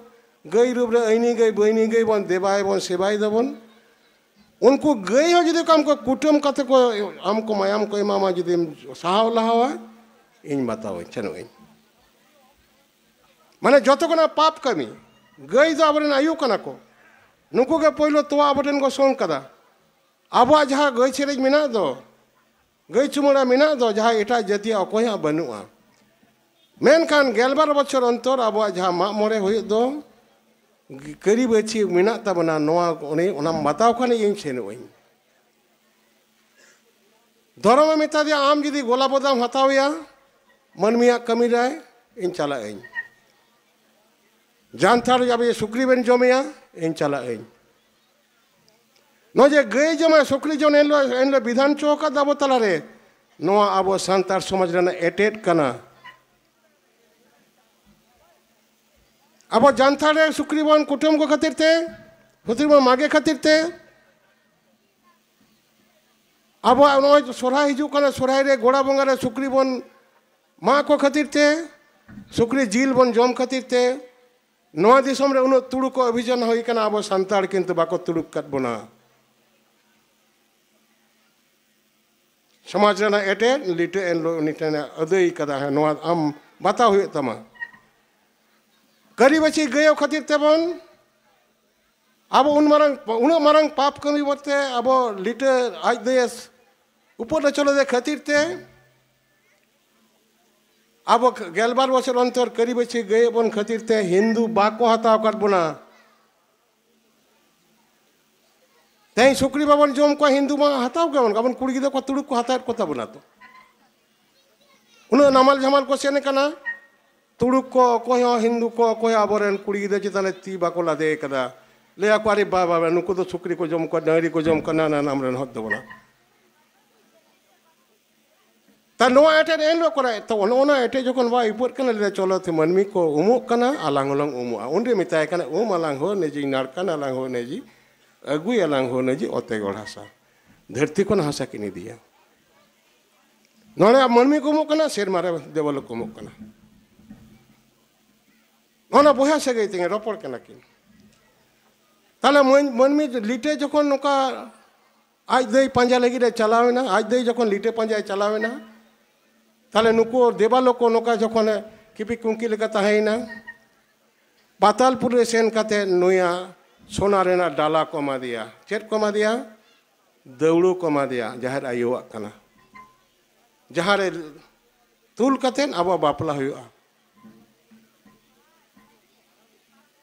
ᱜᱟᱹᱭ ᱨᱩᱯ ᱨᱮ ᱟᱹᱭᱱᱤ ᱜᱟᱹᱭ ᱵᱟᱹᱭᱱᱤ ᱜᱟᱹᱭ ᱵᱚᱱ ᱫᱮᱵᱟᱭ ᱵᱚᱱ ᱥᱮᱵᱟᱭ ᱫᱟᱵᱚᱱ, ᱩᱱᱠᱩ ᱜᱟᱹᱭ ᱦᱚᱸ ᱡᱩᱫᱤ ᱠᱚ ᱟᱢ ᱠᱚ ᱠᱩᱴᱟᱹᱢ ᱠᱟᱛᱮ ᱠᱚ ᱟᱢ ᱠᱚ ᱢᱟᱭᱟᱢ ᱠᱚ ᱮᱢᱟᱢᱟ, ᱡᱩᱫᱤᱢ ᱥᱟᱦᱟᱣ ᱞᱟᱦᱟᱣᱟ, ᱤᱧ ᱵᱟᱛᱟᱣᱟᱹᱧ ᱥᱮᱱᱚᱜ ᱟᱹᱧ᱾ ᱢᱟᱱᱮ ᱡᱚᱛᱚ ᱠᱷᱚᱱᱟᱜ ᱯᱟᱯ ᱠᱟᱹᱢᱤ᱾ ᱜᱟᱹᱭ ᱫᱚ ᱟᱵᱚᱨᱮᱱ ᱟᱭᱩ ᱠᱟᱱᱟ ᱠᱚ, ᱱᱩᱠᱩ ᱜᱮ ᱯᱳᱭᱞᱳ ᱛᱚᱣᱟ ᱟᱵᱚ ᱴᱷᱮᱱ ᱠᱚ ᱥᱚᱝ ᱠᱟᱫᱟ᱾ ᱟᱵᱚᱣᱟᱜ ᱡᱟᱦᱟᱸ ᱜᱟᱹᱭ ᱥᱮᱨᱮᱧ ᱢᱮᱱᱟᱜ ᱫᱚ, ᱜᱟᱹᱭ ᱪᱩᱢᱟᱹᱲᱟ ᱢᱮᱱᱟᱜ ᱫᱚ, ᱡᱟᱦᱟᱸ ᱮᱴᱟᱜ ᱡᱟᱹᱛᱤᱭᱟᱜ ᱚᱠᱚᱭ ᱦᱚᱸ ᱵᱟᱹᱱᱩᱜᱼᱟ᱾ ᱢᱮᱱᱠᱷᱟᱱ ᱜᱮᱞᱵᱟᱨ ᱵᱚᱪᱷᱚᱨ ᱚᱱᱛᱚᱨ ᱟᱵᱚᱣᱟᱜ ᱡᱟᱦᱟᱸ ᱢᱟᱜ ᱢᱚᱬᱮ ᱦᱩᱭᱩᱜ ᱫᱚ, ᱠᱟᱹᱨᱤ ᱵᱟᱹᱪᱷᱤ ᱢᱮᱱᱟᱜ ᱛᱟᱵᱚᱱᱟ, ᱱᱚᱣᱟ ᱩᱱᱤ ᱚᱱᱟᱢ ᱵᱟᱛᱟᱣ ᱠᱷᱟᱱ ᱤᱧ ᱥᱮᱱᱚᱜ ᱟᱹᱧ᱾ ᱫᱷᱚᱨᱚᱢᱮ ᱢᱮᱛᱟ ᱫᱮᱭᱟ, ᱟᱢ ᱡᱩᱫᱤ ᱜᱚᱞᱟ ᱵᱚᱫᱟᱢ ᱦᱟᱛᱟᱣᱮᱭᱟ ᱢᱟᱹᱱᱢᱤᱭᱟᱜ ᱠᱟᱹᱢᱤ ᱨᱮ, ᱤᱧ ᱪᱟᱞᱟᱜ ᱟᱹᱧ᱾ ᱡᱟᱱᱛᱷᱟᱲ ᱟᱵᱚ ᱥᱩᱠᱨᱤ ᱵᱮᱱ ᱡᱚᱢᱮᱭᱟ, ᱤᱧ ᱪᱟᱞᱟᱜ ᱟᱹᱧ᱾ ᱱᱚᱜᱼᱚᱭ ᱡᱮ ᱜᱟᱹᱭ ᱡᱚᱢᱟᱭ ᱥᱩᱠᱨᱤ ᱡᱚᱢ ᱮᱱᱦᱤᱞᱳᱜ, ᱮᱱᱦᱤᱞᱳᱜ ᱵᱤᱫᱷᱟᱱ ᱪᱚ ᱟᱠᱟᱫ ᱟᱵᱚ ᱛᱟᱞᱟᱨᱮ, ᱱᱚᱣᱟ ᱟᱵᱚ ᱥᱟᱱᱛᱟᱲ ᱥᱚᱢᱟᱡᱽ ᱨᱮᱱᱟᱜ ᱮᱴᱮᱫ ᱠᱟᱱᱟ᱾ ᱟᱵᱚ ᱡᱟᱱᱛᱷᱟᱲ ᱨᱮ ᱥᱩᱠᱨᱤ ᱵᱚᱱ ᱠᱩᱴᱟᱹᱢ ᱠᱚ ᱠᱷᱟᱹᱛᱤᱨ ᱛᱮ, ᱥᱩᱠᱨᱤ ᱵᱚᱱ ᱢᱟᱜᱮ ᱠᱷᱟᱹᱛᱤᱨ ᱛᱮ, ᱟᱵᱚᱣᱟᱜ ᱱᱚᱜᱼᱚᱭ ᱥᱚᱨᱦᱟᱭ ᱦᱤᱡᱩᱜ ᱠᱟᱱᱟ, ᱥᱚᱨᱦᱟᱭ ᱨᱮ ᱜᱚᱲᱟ ᱵᱚᱸᱜᱟ ᱨᱮ ᱥᱩᱠᱨᱤ ᱵᱚᱱ ᱢᱟᱜ ᱠᱚ ᱠᱷᱟᱹᱛᱤᱨ ᱛᱮ, ᱥᱩᱠᱨᱤ ᱡᱤᱞ ᱵᱚᱱ ᱡᱚᱢ ᱠᱷᱟᱹᱛᱤᱨ ᱛᱮ, ᱱᱚᱣᱟ ᱫᱤᱥᱚᱢ ᱨᱮ ᱩᱱᱟᱹᱜ ᱛᱩᱲᱩᱠ ᱠᱚ ᱚᱵᱷᱤᱡᱟᱱ ᱦᱩᱭ ᱠᱟᱱᱟ, ᱟᱵᱚ ᱥᱟᱱᱛᱟᱲ ᱠᱤᱱᱛᱩ ᱵᱟᱠᱚ ᱛᱩᱲᱩᱠ ᱠᱟᱫ ᱵᱚᱱᱟ᱾ ᱥᱚᱢᱟᱡᱽ ᱨᱮᱱᱟᱜ ᱮᱴᱮᱫ ᱞᱤᱴᱟᱹ ᱮᱱ ᱦᱤᱞᱳᱜ ᱩᱱᱤ ᱴᱷᱮᱱᱮ ᱟᱹᱫᱟᱹᱭ ᱠᱟᱫᱟ, ᱦᱮᱸ, ᱱᱚᱣᱟ ᱟᱢ ᱵᱟᱛᱟᱣ ᱦᱩᱭᱩᱜ ᱛᱟᱢᱟ᱾ ᱠᱟᱹᱨᱤ ᱵᱟᱹᱪᱷᱤ ᱜᱟᱹᱭᱚ ᱠᱷᱟᱹᱛᱤᱨ ᱛᱮᱵᱚᱱ ᱟᱵᱚ ᱩᱱ ᱢᱟᱨᱟᱝ, ᱩᱱᱟᱹᱜ ᱢᱟᱨᱟᱝ ᱯᱟᱯ ᱠᱟᱹᱢᱤ ᱵᱚᱞᱛᱮ ᱟᱵᱚ ᱞᱤᱴᱟᱹ ᱟᱡ ᱫᱟᱹᱭᱮ ᱩᱯᱚᱫ ᱦᱚᱪᱚ ᱞᱮᱫᱮ ᱠᱷᱟᱹᱛᱤᱨ ᱛᱮ ᱟᱵᱚ ᱜᱮᱞᱵᱟᱨ ᱵᱚᱪᱷᱚᱨ ᱚᱱᱛᱚᱨ ᱠᱟᱹᱨᱤ ᱵᱟᱹᱪᱷᱤ ᱜᱟᱹᱭ ᱵᱚᱱ ᱠᱷᱟᱹᱛᱤᱨ ᱛᱮ ᱦᱤᱱᱫᱩ ᱵᱟᱠᱚ ᱦᱟᱛᱟᱣ ᱟᱠᱟᱫ ᱵᱚᱱᱟ᱾ ᱛᱮᱦᱮᱧ ᱥᱩᱠᱨᱤ ᱵᱟᱵᱚᱱ ᱡᱚᱢ ᱠᱚᱣᱟ, ᱦᱤᱱᱫᱩ ᱢᱟ ᱦᱟᱛᱟᱣ ᱜᱮ ᱵᱟᱹᱱᱩᱜ, ᱟᱵᱚᱱ ᱠᱩᱲᱤ ᱜᱤᱫᱽᱨᱟᱹ ᱠᱚ ᱛᱩᱲᱩᱠ ᱠᱚ ᱦᱟᱛᱟᱣᱮᱫ ᱠᱚ ᱛᱟᱵᱚᱱᱟ ᱛᱚ᱾ ᱩᱱᱟᱹᱜ ᱱᱟᱢᱟᱞ ᱡᱷᱟᱢᱟᱞ ᱠᱚ ᱥᱮᱱ ᱠᱟᱱᱟ, ᱛᱩᱲᱩᱠ ᱠᱚ ᱚᱠᱚᱭ ᱦᱚᱸ, ᱦᱤᱱᱫᱩ ᱠᱚ ᱚᱠᱚᱭ ᱦᱚᱸ ᱟᱵᱚᱨᱮᱱ ᱠᱩᱲᱤ ᱜᱤᱫᱽᱨᱟᱹ ᱪᱮᱛᱟᱱ ᱨᱮ ᱛᱤ ᱵᱟᱠᱚ ᱞᱟᱫᱮ ᱠᱟᱫᱟ᱾ ᱞᱟᱹᱭ ᱟᱠᱚ, "ᱟᱨᱮ ᱵᱟᱵᱟ, ᱱᱩᱠᱩ ᱫᱚ ᱥᱩᱠᱨᱤ ᱠᱚ ᱡᱚᱢ ᱠᱚᱣᱟ, ᱰᱟᱹᱝᱨᱤ ᱠᱚ ᱡᱚᱢ ᱠᱚᱣᱟ, ᱱᱟᱱᱟ ᱱᱟᱢ ᱨᱮᱱ ᱦᱚᱲ ᱫᱚ ᱵᱚᱱᱟ᱾" ᱛᱟ ᱱᱚᱣᱟ ᱮᱴᱮᱫ ᱮᱱ ᱦᱤᱞᱳᱜ ᱠᱚᱨᱟᱣ ᱮᱫ ᱛᱟᱵᱚᱱ, ᱱᱚᱜᱼᱚ ᱱᱚᱣᱟ ᱮᱴᱮᱫ ᱡᱚᱠᱷᱚᱱ ᱵᱟᱭ ᱤᱯᱟᱹᱜ ᱠᱟᱱᱟ, ᱞᱟᱹᱭ ᱫᱟ, "ᱪᱚᱞᱚ ᱛᱮ ᱢᱟᱹᱱᱢᱤ ᱠᱚ ᱩᱢᱩᱜ ᱠᱟᱱᱟ, ᱟᱞᱟᱝ ᱦᱚᱸᱞᱟᱝ ᱩᱢᱩᱜᱼᱟ᱾" ᱩᱱᱨᱮ ᱢᱮᱛᱟᱭ ᱠᱟᱱᱟ, "ᱩᱢ ᱟᱞᱟᱝ ᱦᱚᱸ ᱱᱤᱡᱤ ᱱᱟᱲᱠᱟᱱ ᱟᱞᱟᱝ ᱦᱚᱸ ᱱᱤᱡᱤ, ᱟᱹᱜᱩᱭ ᱟᱞᱟᱝ ᱦᱚᱸ ᱱᱤᱡᱤ ᱚᱛᱮ ᱜᱚᱲ ᱦᱟᱥᱟ᱾" ᱫᱷᱟᱹᱨᱛᱤ ᱠᱷᱚᱱ ᱦᱟᱥᱟ ᱠᱤᱱ ᱤᱫᱤᱭᱟ᱾ ᱱᱚᱰᱮ ᱢᱟᱹᱱᱢᱤ ᱠᱚ ᱩᱢᱩᱜ ᱠᱟᱱᱟ, ᱥᱮᱨᱢᱟ ᱨᱮ ᱫᱮᱵᱚᱞᱳᱠ ᱠᱚ ᱩᱢᱩᱜ ᱠᱟᱱᱟ᱾ ᱚᱱᱟ ᱵᱚᱭᱦᱟ ᱥᱟᱹᱜᱟᱹᱭ ᱛᱮᱜᱮ ᱨᱚᱯᱚᱲ ᱠᱟᱱᱟ ᱠᱤᱱ᱾ ᱛᱟᱦᱞᱮ ᱢᱟᱹᱱ-, ᱢᱟᱹᱱᱢᱤ ᱞᱤᱴᱟᱹ ᱡᱚᱠᱷᱚᱱ ᱱᱚᱝᱠᱟ ᱟᱡ ᱫᱟᱹᱭ ᱯᱟᱸᱡᱟ ᱞᱟᱹᱜᱤᱫ ᱮ ᱪᱟᱞᱟᱣ ᱮᱱᱟ, ᱟᱡ ᱫᱟᱹᱭ ᱡᱚᱠᱷᱚᱱ ᱞᱤᱴᱟᱹ ᱯᱟᱸᱡᱟᱭ ᱪᱟᱞᱟᱣ ᱮᱱᱟ, ᱛᱟᱦᱞᱮ ᱱᱩᱠᱩ ᱫᱮᱵᱟᱞᱳᱠ ᱠᱚ ᱱᱚᱝᱠᱟ ᱡᱚᱠᱷᱚᱱ ᱠᱤᱯᱤ ᱠᱩᱝᱠᱤ ᱞᱮᱠᱟ ᱛᱟᱦᱮᱸᱭᱮᱱᱟ, ᱯᱟᱛᱟᱞᱯᱩᱨᱤ ᱨᱮ ᱥᱮᱱ ᱠᱟᱛᱮ ᱱᱩᱭᱟᱜ ᱥᱚᱱᱟ ᱨᱮᱱᱟᱜ ᱰᱟᱞᱟ ᱠᱚ ᱮᱢᱟᱫᱮᱭᱟ᱾ ᱪᱮᱫ ᱠᱚ ᱮᱢᱟᱫᱮᱭᱟ? ᱫᱟᱹᱣᱲᱟᱹ ᱠᱚ ᱮᱢᱟᱫᱮᱭᱟ, ᱡᱟᱦᱮᱨ ᱟᱭᱳᱣᱟᱜ ᱠᱟᱱᱟ, ᱡᱟᱦᱟᱸ ᱨᱮ ᱛᱩᱞ ᱠᱟᱛᱮ ᱟᱵᱚᱣᱟᱜ ᱵᱟᱯᱞᱟ ᱦᱩᱭᱩᱜᱼᱟ᱾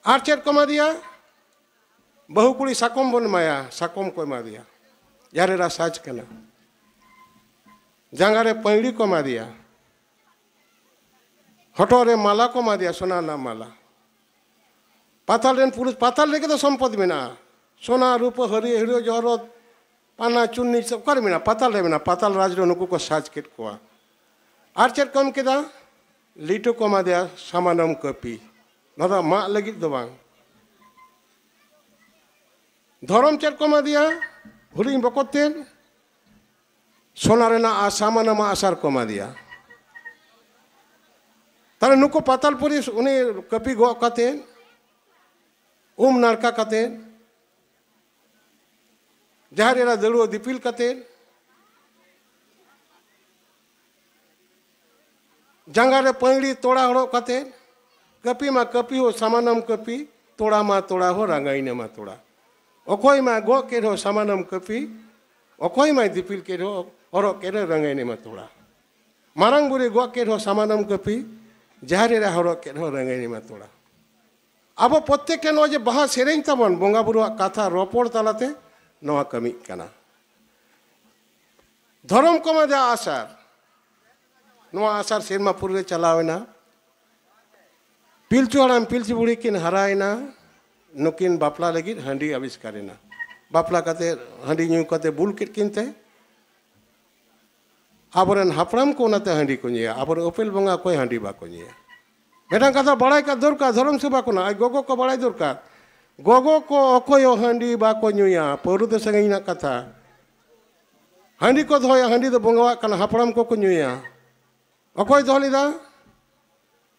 ᱟᱨ ᱪᱮᱫ ᱠᱚ ᱮᱢᱟᱫᱮᱭᱟ? ᱵᱟᱹᱦᱩ ᱠᱩᱲᱤ ᱥᱟᱠᱚᱢ ᱵᱚᱱ ᱮᱢᱟᱭᱟ, ᱥᱟᱠᱚᱢ ᱠᱚ ᱮᱢᱟᱫᱮᱭᱟ, ᱡᱟᱦᱟᱸ ᱨᱮ ᱥᱟᱡᱽ ᱠᱟᱱᱟ᱾ ᱡᱟᱸᱜᱟ ᱨᱮ ᱯᱟᱹᱭᱲᱤ ᱠᱚ ᱮᱢᱟᱫᱮᱭᱟ, ᱦᱚᱴᱚᱜ ᱨᱮ ᱢᱟᱞᱟ ᱠᱚ ᱮᱢᱟᱫᱮᱭᱟ, ᱥᱚᱱᱟ ᱨᱮᱱᱟᱜ ᱢᱟᱞᱟ᱾ ᱯᱟᱛᱟᱞ ᱨᱮᱱ ᱯᱩᱨᱩᱥ, ᱯᱟᱛᱟᱞ ᱨᱮᱜᱮ ᱫᱚ ᱥᱚᱢᱯᱚᱫ ᱢᱮᱱᱟᱜᱼᱟ᱾ ᱥᱚᱱᱟ, ᱨᱩᱯᱟᱹ, ᱦᱟᱹᱨᱤ, ᱦᱤᱨᱳ, ᱡᱚᱦᱚᱨᱚᱛ, ᱯᱟᱱᱟ, ᱪᱩᱱᱱᱤ, ᱚᱠᱟᱨᱮ ᱢᱮᱱᱟᱜᱼᱟ? ᱯᱟᱛᱟᱞ ᱨᱮ ᱢᱮᱱᱟᱜᱼᱟ᱾ ᱯᱟᱛᱟᱞ ᱨᱟᱡᱽ ᱨᱮ ᱱᱩᱠᱩ ᱠᱚ ᱥᱟᱡᱽ ᱠᱮᱫ ᱠᱚᱣᱟ᱾ ᱟᱨ ᱪᱮᱫ ᱠᱚ ᱮᱢ ᱠᱮᱫᱟ? ᱞᱤᱴᱟᱹ ᱠᱚ ᱮᱢᱟᱫᱮᱭᱟ, ᱥᱟᱢᱟᱱᱚᱢ ᱠᱟᱹᱯᱤ᱾ ᱱᱚᱣᱟ ᱫᱚ ᱢᱟᱜ ᱞᱟᱹᱜᱤᱫ ᱫᱚ ᱵᱟᱝ᱾ ᱫᱷᱚᱨᱚᱢ ᱪᱮᱫ ᱠᱚ ᱮᱢᱟᱫᱮᱭᱟ? ᱦᱩᱰᱤᱧ ᱵᱚᱠᱚᱛ ᱛᱮᱫ ᱥᱚᱱᱟ ᱨᱮᱱᱟᱜ ᱟ-, ᱥᱟᱢᱟᱱᱚᱢ ᱟᱥᱟᱨ ᱠᱚ ᱮᱢᱟᱫᱮᱭᱟ᱾ ᱛᱟᱦᱞᱮ ᱱᱩᱠᱩ ᱯᱟᱛᱟᱞᱯᱩᱨᱤ ᱩᱱᱤ ᱠᱟᱹᱯᱤ ᱜᱚᱜ ᱠᱟᱛᱮ, ᱩᱢ ᱱᱟᱲᱠᱟ ᱠᱟᱛᱮ, ᱡᱟᱦᱮᱨ ᱮᱨᱟ ᱫᱟᱹᱲᱩᱣᱟᱹ ᱫᱤᱯᱤᱞ ᱠᱟᱛᱮ, ᱡᱟᱸᱜᱟ ᱨᱮ ᱯᱟᱹᱭᱲᱤ ᱛᱚᱲᱟ ᱦᱚᱨᱚᱜ ᱠᱟᱛᱮ, ᱠᱟᱹᱯᱤ ᱢᱟ ᱠᱟᱹᱯᱤ ᱦᱚᱸ ᱥᱟᱢᱟᱱᱚᱢ ᱠᱟᱹᱯᱤ, ᱛᱚᱲᱟ ᱢᱟ ᱛᱚᱲᱟ ᱦᱚᱸ ᱨᱟᱸᱜᱟᱭᱤᱱᱮ ᱢᱟ ᱛᱚᱲᱟ᱾ ᱚᱠᱚᱭ ᱢᱟ ᱜᱚᱜ ᱠᱮᱫ ᱦᱚᱸ ᱥᱟᱢᱟᱱᱚᱢ ᱠᱟᱹᱯᱤ, ᱚᱠᱚᱭ ᱢᱟᱭ ᱫᱤᱯᱤᱞ ᱠᱮᱫ ᱦᱚᱸ ᱦᱚᱨᱚᱜ ᱠᱮᱫ ᱦᱚᱸ ᱨᱟᱸᱜᱟᱭᱤᱱᱮ ᱢᱟ ᱛᱚᱲᱟ᱾ ᱢᱟᱨᱟᱝ ᱵᱩᱨᱩᱭ ᱜᱚᱜ ᱠᱮᱫ ᱦᱚᱸ ᱥᱟᱢᱟᱱᱚᱢ ᱠᱟᱹᱯᱤ, ᱡᱟᱦᱮᱨ ᱮᱨᱟ ᱦᱚᱨᱚᱜ ᱠᱮᱫ ᱦᱚᱸ ᱨᱟᱸᱜᱟᱭᱤᱱᱮ ᱢᱟ ᱛᱚᱲᱟ᱾ ᱟᱵᱚ ᱯᱨᱚᱛᱛᱮᱠ ᱴᱷᱮᱱ ᱱᱚᱜᱼᱚᱭ ᱡᱮ ᱵᱟᱦᱟ ᱥᱮᱨᱮᱧ ᱛᱟᱵᱚᱱ, ᱵᱚᱸᱜᱟ ᱵᱩᱨᱩᱣᱟᱜ ᱠᱟᱛᱷᱟ ᱨᱚᱯᱚᱲ ᱛᱟᱞᱟᱛᱮ ᱱᱚᱣᱟ ᱠᱟᱹᱢᱤᱜ ᱠᱟᱱᱟ᱾ ᱫᱷᱚᱨᱚᱢ ᱠᱚ ᱮᱢᱟᱫᱮᱭᱟ ᱟᱥᱟᱨ᱾ ᱱᱚᱣᱟ ᱟᱥᱟᱨ ᱥᱮᱨᱢᱟ ᱯᱩᱨᱤ ᱨᱮ ᱪᱟᱞᱟᱣ ᱮᱱᱟ᱾ ᱯᱤᱞᱪᱩ ᱦᱟᱲᱟᱢ ᱯᱤᱞᱪᱩ ᱵᱩᱲᱦᱤ ᱠᱤᱱ ᱦᱟᱨᱟᱭᱮᱱᱟ᱾ ᱱᱩᱠᱤᱱ ᱵᱟᱯᱞᱟ ᱞᱟᱹᱜᱤᱫ ᱦᱟᱺᱰᱤ ᱟᱵᱤᱥᱠᱟᱨ ᱮᱱᱟ᱾ ᱵᱟᱯᱞᱟ ᱠᱟᱛᱮ ᱦᱟᱺᱰᱤ ᱧᱩ ᱠᱟᱛᱮ ᱵᱩᱞ ᱠᱮᱫ ᱠᱤᱱ ᱛᱮ ᱟᱵᱚᱨᱮᱱ ᱦᱟᱯᱲᱟᱢ ᱠᱚ ᱚᱱᱟᱛᱮ ᱦᱟᱺᱰᱤ ᱠᱚ ᱧᱩᱭᱟ, ᱟᱵᱚᱨᱮᱱ ᱩᱯᱮᱞ ᱵᱚᱸᱜᱟ ᱚᱠᱚᱭ ᱦᱟᱺᱰᱤ ᱵᱟᱠᱚ ᱧᱩᱭᱟ? ᱢᱤᱫᱴᱟᱝ ᱠᱟᱛᱷᱟ ᱵᱟᱲᱟᱭ ᱠᱟᱜ ᱫᱚᱨᱠᱟᱨ, ᱫᱷᱚᱨᱚᱢ ᱥᱮᱵᱟ ᱠᱷᱚᱱᱟᱜ ᱟᱡ ᱜᱚᱜᱚ ᱠᱚ ᱵᱟᱲᱟᱭ ᱫᱚᱨᱠᱟᱨ, ᱜᱚᱜᱚ ᱠᱚ ᱚᱠᱚᱭ ᱦᱚᱸ ᱦᱟᱺᱰᱤ ᱵᱟᱠᱚ ᱧᱩᱭᱟ, ᱯᱟᱹᱣᱨᱟᱹ ᱫᱚ ᱥᱟᱺᱜᱤᱧ ᱨᱮᱱᱟᱜ ᱠᱟᱛᱷᱟ᱾ ᱦᱟᱺᱰᱤ ᱠᱚ ᱫᱚᱦᱚᱭᱟ, ᱦᱟᱺᱰᱤ ᱫᱚ ᱵᱚᱸᱜᱟᱣᱟᱜ ᱠᱟᱱᱟ, ᱦᱟᱯᱲᱟᱢ ᱠᱚᱠᱚ ᱧᱩᱭᱟ᱾ ᱚᱠᱚᱭ ᱫᱚᱦᱚ ᱞᱮᱫᱟ?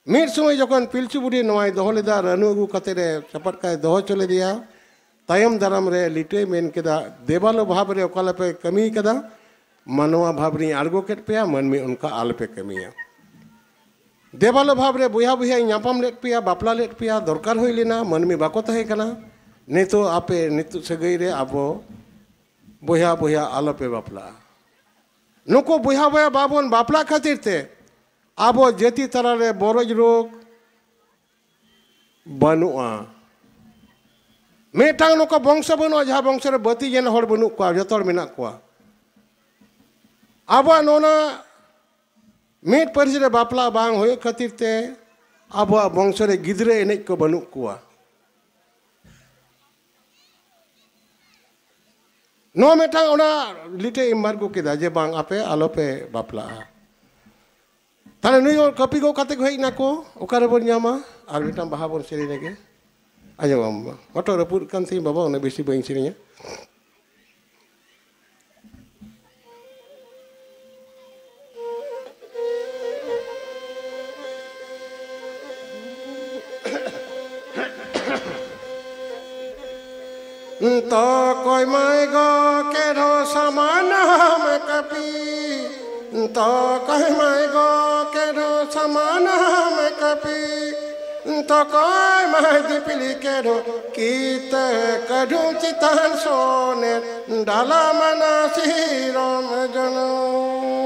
ᱢᱤᱫ ᱥᱚᱢᱚᱭ ᱡᱚᱠᱷᱚᱱ ᱯᱤᱞᱪᱩ ᱵᱩᱰᱷᱤ ᱱᱚᱣᱟᱭ ᱫᱚᱦᱚ ᱞᱮᱫᱟ, ᱨᱟᱹᱱᱩ ᱟᱹᱜᱩ ᱠᱟᱛᱮ ᱨᱮ ᱪᱟᱯᱟᱫ ᱠᱟᱭ ᱫᱚᱦᱚ ᱦᱚᱪᱚ ᱞᱮᱫᱮᱭᱟ᱾ ᱛᱟᱭᱚᱢ ᱫᱟᱨᱟᱢ ᱨᱮ ᱞᱤᱴᱟᱹᱭ ᱢᱮᱱ ᱠᱮᱫᱟ, "ᱫᱮᱵᱟᱞᱳ ᱵᱷᱟᱵᱽ ᱨᱮ ᱚᱠᱟ ᱞᱮᱯᱮ ᱠᱟᱹᱢᱤ ᱠᱟᱫᱟ, ᱢᱟᱱᱣᱟ ᱵᱷᱟᱵᱽ ᱨᱤᱧ ᱟᱬᱜᱚ ᱠᱮᱫ ᱯᱮᱭᱟ, ᱢᱟᱹᱱᱢᱤ ᱚᱱᱠᱟ ᱟᱞᱚᱯᱮ ᱠᱟᱹᱢᱤᱭᱟ᱾ ᱫᱮᱵᱟᱞᱳ ᱵᱷᱟᱵᱽ ᱨᱮ ᱵᱚᱭᱦᱟ ᱵᱚᱭᱦᱟᱧ ᱧᱟᱯᱟᱢ ᱞᱮᱫ ᱯᱮᱭᱟ, ᱵᱟᱯᱞᱟ ᱞᱮᱫ ᱯᱮᱭᱟ, ᱫᱚᱨᱠᱟᱨ ᱦᱩᱭ ᱞᱮᱱᱟ, ᱢᱟᱹᱱᱢᱤ ᱵᱟᱠᱚ ᱛᱟᱦᱮᱸ ᱠᱟᱱᱟ᱾ ᱱᱤᱛᱚᱜ ᱟᱯᱮ ᱱᱤᱛᱚᱜ ᱥᱟᱹᱜᱟᱹᱭ ᱨᱮ ᱟᱵᱚ ᱵᱚᱭᱦᱟ ᱵᱚᱭᱦᱟ ᱟᱞᱚᱯᱮ ᱵᱟᱯᱞᱟᱜᱼᱟ᱾" ᱱᱩᱠᱩ ᱵᱚᱭᱦᱟ ᱵᱚᱭᱦᱟ ᱵᱟᱵᱚᱱ ᱵᱟᱯᱞᱟᱜ ᱠᱷᱟᱹᱛᱤᱨ ᱛᱮ ᱟᱵᱚ ᱡᱟᱹᱛᱤ ᱛᱟᱞᱟᱨᱮ ᱵᱚᱨᱚᱡᱽ ᱨᱳᱜᱽ ᱵᱟᱹᱱᱩᱜᱼᱟ᱾ ᱢᱤᱫᱴᱟᱝ ᱱᱚᱝᱠᱟ ᱵᱚᱝᱥᱚ ᱵᱟᱹᱱᱩᱜᱼᱟ, ᱡᱟᱦᱟᱸ ᱵᱚᱝᱥᱚ ᱨᱮ ᱵᱟᱹᱛᱤ ᱡᱮᱱ ᱦᱚᱲ ᱵᱟᱹᱱᱩᱜ ᱠᱚᱣᱟ, ᱡᱚᱛᱚ ᱦᱚᱲ ᱢᱮᱱᱟᱜ ᱠᱚᱣᱟ᱾ ᱟᱵᱚᱣᱟᱜ ᱱᱚᱣᱟ ᱢᱤᱫ ᱯᱟᱹᱨᱤᱥ ᱨᱮ ᱵᱟᱯᱞᱟ ᱵᱟᱝ ᱦᱩᱭᱩᱜ ᱠᱷᱟᱹᱛᱤᱨ ᱛᱮ ᱟᱵᱚᱣᱟᱜ ᱵᱚᱝᱥᱚ ᱨᱮ ᱜᱤᱫᱽᱨᱟᱹ ᱮᱱᱮᱡ ᱠᱚ ᱵᱟᱹᱱᱩᱜ ᱠᱚᱣᱟ᱾ ᱱᱚᱣᱟ ᱢᱤᱫᱴᱟᱝ ᱚᱱᱟ ᱞᱤᱴᱟᱹ ᱮᱢᱵᱟᱨᱜᱳ ᱠᱮᱫᱟ ᱡᱮ, "ᱵᱟᱝ, ᱟᱯᱮ ᱟᱞᱚᱯᱮ ᱵᱟᱯᱞᱟᱜᱼᱟ᱾" ᱛᱟᱦᱞᱮ ᱱᱩᱭ ᱦᱚᱲ ᱠᱟᱹᱯᱤ ᱜᱚᱜ ᱠᱟᱛᱮ ᱠᱚ ᱦᱮᱡ ᱱᱟᱠᱚ, ᱚᱠᱟ ᱨᱮᱵᱚᱱ ᱧᱟᱢᱟ? ᱟᱨ ᱢᱤᱫᱴᱟᱝ ᱵᱟᱦᱟ ᱵᱚᱱ ᱥᱮᱨᱮᱧ ᱞᱮᱜᱮ᱾ ᱟᱸᱡᱚᱢᱟᱢ ᱢᱟ᱾ ᱦᱚᱴᱚᱜ ᱨᱟᱹᱯᱩᱫ ᱠᱟᱱ ᱛᱤᱧ ᱵᱟᱵᱟ, ᱩᱱᱟᱹᱜ ᱵᱮᱥᱤ ᱵᱟᱹᱧ ᱥᱮᱨᱮᱧᱟ᱾ ᱛᱚᱠᱚᱭ ᱢᱟᱭ ᱜᱚ ᱠᱮᱰᱷᱚ ᱥᱟᱢᱟᱱᱟᱢ ᱠᱟᱹᱯᱤ, ᱛᱚᱠᱚᱭ ᱢᱟᱭ ᱜᱚ ᱠᱮᱰᱷᱚ ᱥᱟᱢᱟᱱᱟᱢ ᱠᱟᱹᱯᱤ, ᱛᱚᱠᱚᱭ ᱢᱟᱭ ᱫᱤᱯᱤᱞᱤ ᱠᱮᱰᱷᱚ ᱠᱤᱛᱟᱹ ᱠᱟᱹᱰᱷᱩᱢ ᱪᱮᱛᱟᱱ ᱥᱚᱱᱮᱨ ᱰᱟᱞᱟ ᱢᱟᱱᱟ ᱥᱤᱨᱚᱢ ᱡᱚᱱᱚᱢ᱾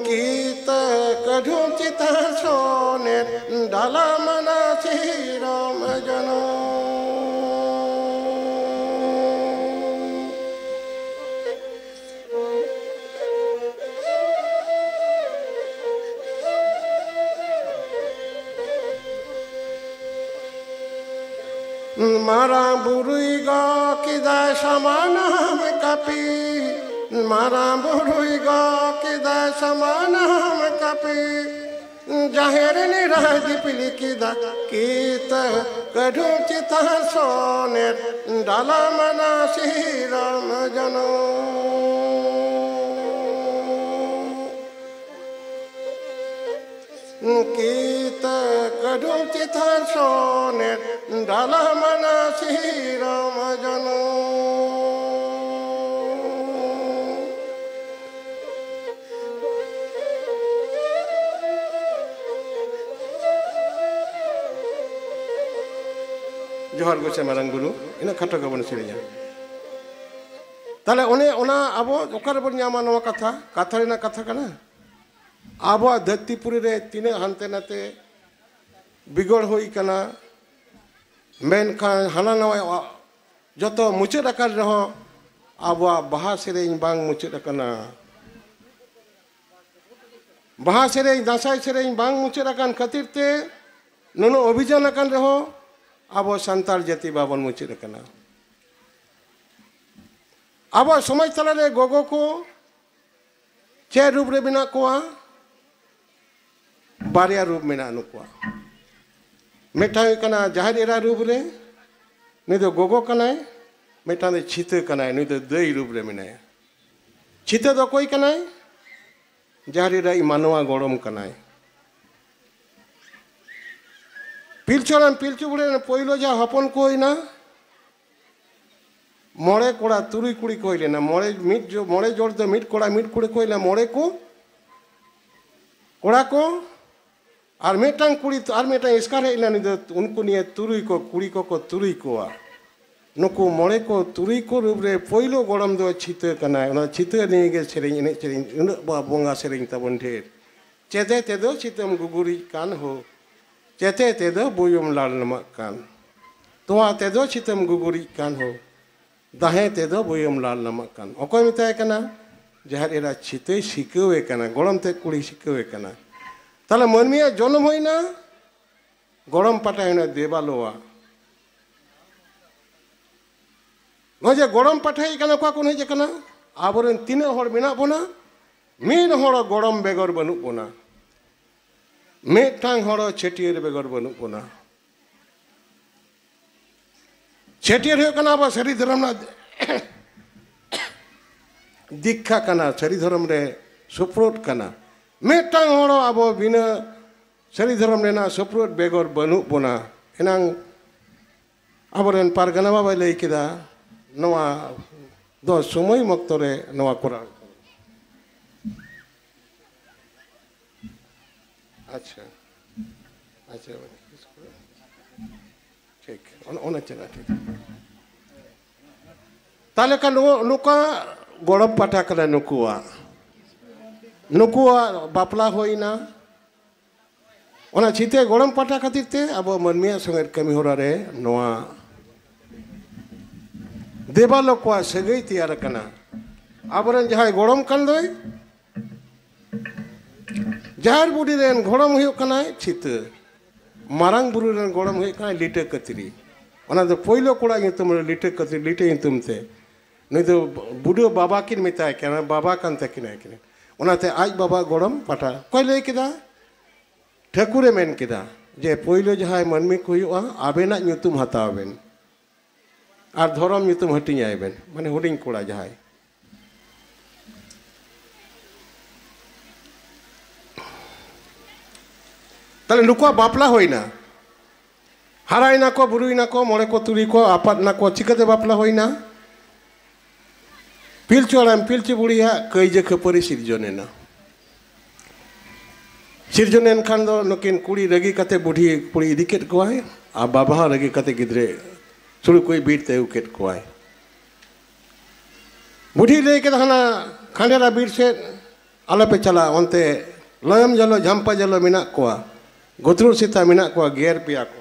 ᱠᱤᱛᱟᱹ ᱠᱟᱹᱰᱷᱩᱢ ᱪᱮᱛᱟᱱ ᱥᱚᱱᱮᱨ ᱰᱟᱞᱟ ᱢᱟᱱᱟ ᱥᱤᱨᱚᱢ ᱡᱚᱱᱚᱢ᱾ ᱢᱟᱨᱟᱝ ᱵᱩᱨᱩᱭ ᱜᱚᱜ ᱠᱮᱫᱟᱭ ᱥᱟᱢᱟᱱᱟᱢ ᱠᱟᱹᱯᱤ, ᱢᱟᱨᱟᱝ ᱵᱩᱨᱩᱭ ᱜᱚᱜ ᱠᱮᱫᱟᱭ ᱥᱟᱢᱟᱱᱟᱢ ᱠᱟᱹᱯᱤ᱾ ᱡᱟᱦᱮᱨ ᱮᱨᱟᱭ ᱫᱤᱯᱤᱞ ᱠᱮᱫᱟ ᱠᱤᱛᱟᱹ ᱠᱟᱹᱰᱷᱩᱢ ᱪᱮᱛᱟᱱ ᱥᱚᱱᱮᱨ ᱰᱟᱞᱟ ᱢᱟᱱᱟ ᱥᱤᱨᱚᱢ ᱡᱚᱱᱚᱜ᱾ ᱠᱤᱛᱟᱹ ᱠᱟᱹᱰᱷᱩᱢ ᱪᱮᱛᱟᱱ ᱥᱚᱱᱮᱨ ᱰᱟᱞᱟ ᱢᱟᱱᱟ ᱥᱤᱨᱚᱢ ᱡᱚᱱᱚᱜ᱾ ᱡᱚᱦᱟᱨ ᱜᱚᱸᱥᱟᱭ ᱢᱟᱨᱟᱝ ᱵᱩᱨᱩ, ᱤᱱᱟᱹᱜ ᱠᱷᱟᱴᱚ ᱜᱮᱵᱚᱱ ᱥᱮᱨᱮᱧᱟ᱾ ᱛᱟᱦᱞᱮ ᱚᱱᱮ ᱚᱱᱟ ᱟᱵᱚ ᱚᱠᱟ ᱨᱮᱵᱚᱱ ᱧᱟᱢᱟ ᱱᱚᱣᱟ ᱠᱟᱛᱷᱟ? ᱠᱟᱛᱷᱟ ᱨᱮᱱᱟᱜ ᱠᱟᱛᱷᱟ ᱠᱟᱱᱟ᱾ ᱟᱵᱚᱣᱟᱜ ᱫᱷᱟᱹᱨᱛᱤ ᱯᱩᱨᱤ ᱨᱮ ᱛᱤᱱᱟᱹᱜ ᱦᱟᱱᱛᱮ ᱱᱟᱛᱮ ᱵᱤᱜᱚᱲ ᱦᱩᱭ ᱠᱟᱱᱟ, ᱢᱮᱱᱠᱷᱟᱱ ᱦᱟᱱᱟ ᱱᱟᱣᱟ ᱡᱚᱛᱚ ᱢᱩᱪᱟᱹᱫ ᱟᱠᱟᱱ ᱨᱮᱦᱚᱸ ᱟᱵᱚᱣᱟᱜ ᱵᱟᱦᱟ ᱥᱮᱨᱮᱧ ᱵᱟᱝ ᱢᱩᱪᱟᱹᱫ ᱟᱠᱟᱱᱟ᱾ ᱵᱟᱦᱟ ᱥᱮᱨᱮᱧ, ᱫᱟᱸᱥᱟᱭ ᱥᱮᱨᱮᱧ ᱵᱟᱝ ᱢᱩᱪᱟᱹᱫ ᱟᱠᱟᱱ ᱠᱷᱟᱹᱛᱤᱨ ᱛᱮ ᱱᱩᱱᱟᱹᱜ ᱚᱵᱷᱤᱡᱟᱱ ᱟᱠᱟᱱ ᱨᱮᱦᱚᱸ ᱟᱵᱚ ᱥᱟᱱᱛᱟᱲ ᱡᱟᱹᱛᱤ ᱵᱟᱵᱚᱱ ᱢᱩᱪᱟᱹᱫ ᱟᱠᱟᱱᱟ᱾ ᱟᱵᱚᱣᱟᱜ ᱥᱚᱢᱟᱡᱽ ᱛᱟᱞᱟᱨᱮ ᱜᱚᱜᱚ ᱠᱚ ᱪᱮᱫ ᱨᱩᱯ ᱨᱮ ᱢᱮᱱᱟᱜ ᱠᱚᱣᱟ? ᱵᱟᱨᱭᱟ ᱨᱩᱯ ᱢᱮᱱᱟᱜᱼᱟ ᱱᱩᱠᱩᱣᱟᱜ᱾ ᱢᱤᱫᱴᱟᱝ ᱦᱩᱭᱩᱜ ᱠᱟᱱᱟ ᱡᱟᱦᱮᱨ ᱮᱨᱟ ᱨᱩᱯ ᱨᱮ, ᱱᱩᱭ ᱫᱚ ᱜᱚᱜᱚ ᱠᱟᱱᱟᱭ᱾ ᱢᱤᱫᱴᱟᱝ ᱫᱚ ᱪᱷᱤᱛᱟᱹ ᱠᱟᱱᱟᱭ, ᱱᱩᱭ ᱫᱚ ᱫᱟᱹᱭ ᱨᱩᱯ ᱨᱮ ᱢᱮᱱᱟᱭᱟ᱾ ᱪᱷᱤᱛᱟᱹ ᱫᱚ ᱚᱠᱚᱭ ᱠᱟᱱᱟᱭ? ᱡᱟᱦᱮᱨ ᱮᱨᱟ ᱢᱟᱱᱣᱟ ᱜᱚᱲᱚᱢ ᱠᱟᱱᱟᱭ᱾ ᱯᱤᱞᱪᱩ ᱦᱟᱲᱟᱢ ᱯᱤᱞᱪᱩ ᱵᱩᱲᱦᱤ ᱨᱮᱱ ᱯᱳᱭᱞᱳ ᱡᱟᱦᱟᱸ ᱦᱚᱯᱚᱱ ᱠᱚ ᱦᱩᱭᱱᱟ, ᱢᱚᱬᱮ ᱠᱚᱲᱟ ᱛᱩᱨᱩᱭ ᱠᱩᱲᱤ ᱠᱚ ᱦᱩᱭ ᱞᱮᱱᱟ᱾ ᱢᱚᱬᱮ ᱢᱤᱫ ᱡᱚ-, ᱢᱚᱬᱮ ᱡᱚᱲ ᱫᱚ ᱢᱤᱫ ᱠᱚᱲᱟ ᱢᱤᱫ ᱠᱩᱲᱤ ᱠᱚ ᱦᱩᱭ ᱞᱮᱱᱟ᱾ ᱢᱚᱬᱮ ᱠᱚ ᱠᱚᱲᱟ ᱠᱚ, ᱟᱨ ᱢᱤᱫᱴᱟᱝ ᱠᱩᱲᱤ, ᱟᱨ ᱢᱤᱫᱴᱟᱝ ᱮᱥᱠᱟᱨ ᱦᱮᱡ ᱞᱮᱱᱟ᱾ ᱩᱱᱤ ᱫᱚ, ᱩᱱᱠᱩ ᱱᱤᱭᱮ ᱛᱩᱨᱩᱭ ᱠᱚ, ᱠᱩᱲᱤ ᱠᱚᱠᱚ ᱛᱩᱨᱩᱭ ᱠᱚᱣᱟ᱾ ᱱᱩᱠᱩ ᱢᱚᱬᱮ ᱠᱚ ᱛᱩᱨᱩᱭ ᱠᱚ ᱨᱩᱯ ᱨᱮ ᱯᱳᱭᱞᱳ ᱜᱚᱲᱚᱢ ᱫᱚ ᱪᱷᱤᱛᱟᱹ ᱠᱟᱱᱟᱭ᱾ ᱚᱱᱟ ᱪᱷᱤᱛᱟᱹ ᱱᱤᱭᱮ ᱜᱮ ᱥᱮᱨᱮᱧ, ᱮᱱᱮᱡ ᱥᱮᱨᱮᱧ, ᱩᱱᱟᱹᱜ ᱵᱟ-, ᱵᱚᱸᱜᱟ ᱥᱮᱨᱮᱧ ᱛᱟᱵᱚᱱ ᱰᱷᱮᱨ᱾ ᱪᱮᱫᱮ ᱛᱮᱫᱚ ᱪᱷᱤᱛᱟᱹᱢ ᱜᱩᱜᱩᱨᱤᱡ ᱠᱟᱱ ᱦᱳ, ᱪᱮᱛᱮ ᱛᱮᱫᱚ ᱵᱩᱭᱩᱢ ᱞᱟᱲ ᱱᱟᱢᱟᱜ ᱠᱟᱱ᱾ ᱛᱚᱣᱟ ᱛᱮᱫᱚ ᱪᱷᱤᱛᱟᱹᱢ ᱜᱩᱜᱩᱨᱤᱡ ᱠᱟᱱ ᱦᱳ, ᱫᱟᱦᱮ ᱛᱮᱫᱚ ᱵᱩᱭᱩᱢ ᱞᱟᱲ ᱱᱟᱢᱟᱜ ᱠᱟᱱ᱾ ᱚᱠᱚᱭ ᱢᱮᱛᱟᱭ ᱠᱟᱱᱟ? ᱡᱟᱦᱮᱨ ᱮᱨᱟ ᱪᱷᱤᱛᱟᱹᱭ ᱥᱤᱠᱟᱹᱣᱮ ᱠᱟᱱᱟ, ᱜᱚᱲᱚᱢ ᱛᱮᱫ ᱠᱩᱲᱤ ᱥᱤᱠᱟᱹᱣᱮ ᱠᱟᱱᱟ᱾ ᱛᱟᱦᱞᱮ ᱢᱟᱹᱱᱢᱤᱭᱟᱜ ᱡᱚᱱᱚᱢ ᱦᱩᱭᱱᱟ, ᱜᱚᱲᱚᱢ ᱯᱟᱴᱟ ᱦᱩᱭᱱᱟ ᱫᱮᱵᱟᱞᱳᱣᱟ᱾ ᱱᱚᱜᱼᱚᱭ ᱡᱮ ᱜᱚᱲᱚᱢ ᱯᱟᱴᱷᱮ ᱦᱮᱡ ᱟᱠᱟᱱᱟ, ᱚᱠᱟ ᱠᱷᱚᱱ ᱦᱮᱡ ᱟᱠᱟᱱᱟ? ᱟᱵᱚᱨᱮᱱ ᱛᱤᱱᱟᱹᱜ ᱦᱚᱲ ᱢᱮᱱᱟᱜ ᱵᱚᱱᱟ, ᱢᱤᱫ ᱦᱚᱲ ᱜᱚᱲᱚᱢ ᱵᱮᱜᱚᱨ ᱵᱟᱹᱱᱩᱜ ᱵᱚᱱᱟ, ᱢᱤᱫᱴᱟᱝ ᱦᱚᱲ ᱪᱷᱟᱹᱴᱭᱟᱹᱨ ᱵᱮᱜᱚᱨ ᱵᱟᱹᱱᱩᱜ ᱵᱚᱱᱟ᱾ ᱪᱷᱟᱹᱴᱭᱟᱹᱨ ᱦᱩᱭᱩᱜ ᱠᱟᱱᱟ ᱟᱵᱚ ᱥᱟᱹᱨᱤ ᱫᱷᱚᱨᱚᱢ ᱨᱮᱱᱟᱜ ᱫᱤᱠᱠᱷᱟ ᱠᱟᱱᱟ, ᱥᱟᱹᱨᱤ ᱫᱷᱚᱨᱚᱢ ᱨᱮ ᱥᱩᱯᱨᱩᱫ ᱠᱟᱱᱟ᱾ ᱢᱤᱫᱴᱟᱝ ᱦᱚᱲ ᱦᱚᱸ ᱟᱵᱚ ᱵᱤᱱᱟᱹ ᱥᱟᱹᱨᱤ ᱫᱷᱚᱨᱚᱢ ᱨᱮᱱᱟᱜ ᱥᱩᱯᱨᱩᱫ ᱵᱮᱜᱚᱨ ᱵᱟᱹᱱᱩᱜ ᱵᱚᱱᱟ᱾ ᱮᱱᱟᱝ ᱟᱵᱚᱨᱮᱱ ᱯᱟᱨᱜᱟᱱᱟ ᱵᱟᱵᱟᱭ ᱞᱟᱹᱭ ᱠᱮᱫᱟ, ᱱᱚᱣᱟ ᱫᱚ ᱥᱚᱢᱚᱭ ᱚᱠᱛᱚ ᱨᱮ ᱱᱚᱣᱟ ᱠᱚᱨᱟᱣ᱾ ᱟᱪᱪᱷᱟ, ᱟᱪᱪᱷᱟ, ᱴᱷᱤᱠ, ᱚᱱ-, ᱚᱱᱟ ᱪᱮᱫ ᱴᱷᱤᱠ᱾ ᱛᱟᱦᱞᱮ ᱠᱷᱟᱱ ᱱᱚᱣᱟ, ᱱᱚᱝᱠᱟ ᱜᱚᱲᱚᱢ ᱯᱟᱴᱟ ᱠᱟᱱᱟ ᱱᱩᱠᱩᱣᱟᱜ, ᱱᱩᱠᱩᱣᱟᱜ ᱵᱟᱯᱞᱟ ᱦᱩᱭᱱᱟ, ᱚᱱᱟ ᱪᱷᱤᱛᱟᱹ ᱜᱚᱲᱚᱢ ᱯᱟᱴᱟ ᱠᱷᱟᱹᱛᱤᱨ ᱛᱮ ᱟᱵᱚ ᱢᱟᱹᱱᱢᱤᱭᱟᱜ ᱥᱚᱸᱜᱮ ᱠᱟᱹᱢᱤ ᱦᱚᱨᱟ ᱨᱮ ᱱᱚᱣᱟ ᱫᱮᱵᱟᱞᱳᱠ ᱠᱚᱣᱟᱜ ᱥᱟᱹᱜᱟᱹᱭ ᱛᱮᱭᱟᱨ ᱟᱠᱟᱱᱟ᱾ ᱟᱵᱚᱨᱮᱱ ᱡᱟᱦᱟᱸᱭ ᱜᱚᱲᱚᱢ ᱠᱟᱱ ᱫᱚᱭ, ᱡᱟᱦᱮᱨ ᱵᱩᱰᱷᱤ ᱨᱮᱱ ᱜᱚᱲᱚᱢ ᱦᱩᱭᱩᱜ ᱠᱟᱱᱟᱭ ᱪᱷᱤᱛᱟᱹ, ᱢᱟᱨᱟᱝ ᱵᱩᱨᱩ ᱨᱮᱱ ᱜᱚᱲᱚᱢ ᱦᱩᱭᱩᱜ ᱠᱟᱱᱟᱭ ᱞᱤᱴᱟᱹ ᱠᱟᱹᱛᱨᱤ᱾ ᱚᱱᱟ ᱫᱚ ᱯᱳᱭᱞᱳ ᱠᱚᱲᱟ ᱧᱩᱛᱩᱢ ᱨᱮ ᱞᱤᱴᱟᱹ ᱠᱟᱹᱛᱨᱤ, ᱞᱤᱴᱟᱹ ᱧᱩᱛᱩᱢ ᱛᱮ᱾ ᱱᱩᱭ ᱫᱚ ᱵᱩᱰᱷᱟᱹ ᱵᱟᱵᱟ ᱠᱤᱱ ᱢᱮᱛᱟᱭ ᱠᱟᱱᱟ, ᱵᱟᱵᱟ ᱠᱟᱱ ᱛᱟᱹᱠᱤᱱᱟᱭ ᱠᱤᱱ᱾ ᱚᱱᱟᱛᱮ ᱟᱡ ᱵᱟᱵᱟ ᱜᱚᱲᱚᱢ ᱯᱟᱴᱟ᱾ ᱚᱠᱚᱭ ᱞᱟᱹᱭ ᱠᱮᱫᱟ? ᱴᱷᱟᱹᱠᱩᱨᱮ ᱢᱮᱱ ᱠᱮᱫᱟ ᱡᱮ ᱯᱳᱭᱞᱳ ᱡᱟᱦᱟᱸᱭ ᱢᱟᱹᱱᱢᱤ ᱠᱚ ᱦᱩᱭᱩᱜᱼᱟ, ᱟᱵᱮᱱᱟᱜ ᱧᱩᱛᱩᱢ ᱦᱟᱛᱟᱣ ᱵᱮᱱ ᱟᱨ ᱫᱷᱚᱨᱚᱢ ᱧᱩᱛᱩᱢ ᱦᱟᱹᱴᱤᱧᱟᱭ ᱵᱮᱱ, ᱢᱟᱱᱮ ᱦᱩᱰᱤᱧ ᱠᱚᱲᱟ ᱡᱟᱦᱟᱸᱭ᱾ ᱛᱟᱦᱞᱮ ᱱᱩᱠᱩᱣᱟᱜ ᱵᱟᱯᱞᱟ ᱦᱩᱭᱱᱟ, ᱦᱟᱨᱟᱭᱮᱱᱟ ᱠᱚ, ᱵᱩᱨᱩᱭᱮᱱᱟ ᱠᱚ, ᱢᱚᱬᱮ ᱠᱚ ᱛᱩᱨᱩᱭ ᱠᱚ ᱟᱯᱟᱛ ᱮᱱᱟ ᱠᱚ, ᱪᱤᱠᱟᱹᱛᱮ ᱵᱟᱯᱞᱟ ᱦᱩᱭᱱᱟ? ᱯᱤᱞᱪᱩ ᱦᱟᱲᱟᱢ ᱯᱤᱞᱪᱩ ᱵᱩᱲᱦᱤᱭᱟᱜ ᱠᱟᱹᱭᱡᱟᱹ ᱠᱷᱟᱹᱯᱟᱹᱨᱤ ᱥᱤᱨᱡᱚᱱ ᱮᱱᱟ᱾ ᱥᱤᱨᱡᱚᱱ ᱮᱱ ᱠᱷᱟᱱ ᱫᱚ ᱱᱩᱠᱤᱱ ᱠᱩᱲᱤ ᱨᱟᱹᱜᱤ ᱠᱟᱛᱮ ᱵᱩᱰᱷᱤ ᱠᱩᱲᱤ ᱤᱫᱤ ᱠᱮᱫ ᱠᱚᱣᱟᱭ, ᱟᱨ ᱵᱟᱵᱟ ᱦᱚᱸ ᱨᱟᱹᱜᱤ ᱠᱟᱛᱮ ᱜᱤᱫᱽᱨᱟᱹ ᱥᱩᱲᱩ ᱠᱚᱭ ᱵᱤᱨ ᱛᱮ ᱟᱹᱜᱩ ᱠᱮᱫ ᱠᱚᱣᱟᱭ᱾ ᱵᱩᱰᱷᱤ ᱞᱟᱹᱭ ᱠᱮᱫᱟ, ᱦᱟᱱᱟ ᱠᱷᱟᱸᱰᱮᱨᱟ ᱵᱤᱨ ᱥᱮᱫ ᱟᱞᱚᱯᱮ ᱪᱟᱞᱟᱜᱼᱟ, ᱚᱱᱛᱮ ᱞᱚᱭᱚᱢ ᱡᱟᱞᱚ ᱡᱷᱟᱢᱯᱟ ᱡᱟᱞᱚ ᱢᱮᱱᱟᱜ ᱠᱚᱣᱟ, ᱜᱚᱛᱨᱚ ᱥᱮᱛᱟ ᱢᱮᱱᱟᱜ ᱠᱚᱣᱟ, ᱜᱮᱨ ᱯᱮᱭᱟ ᱠᱚ᱾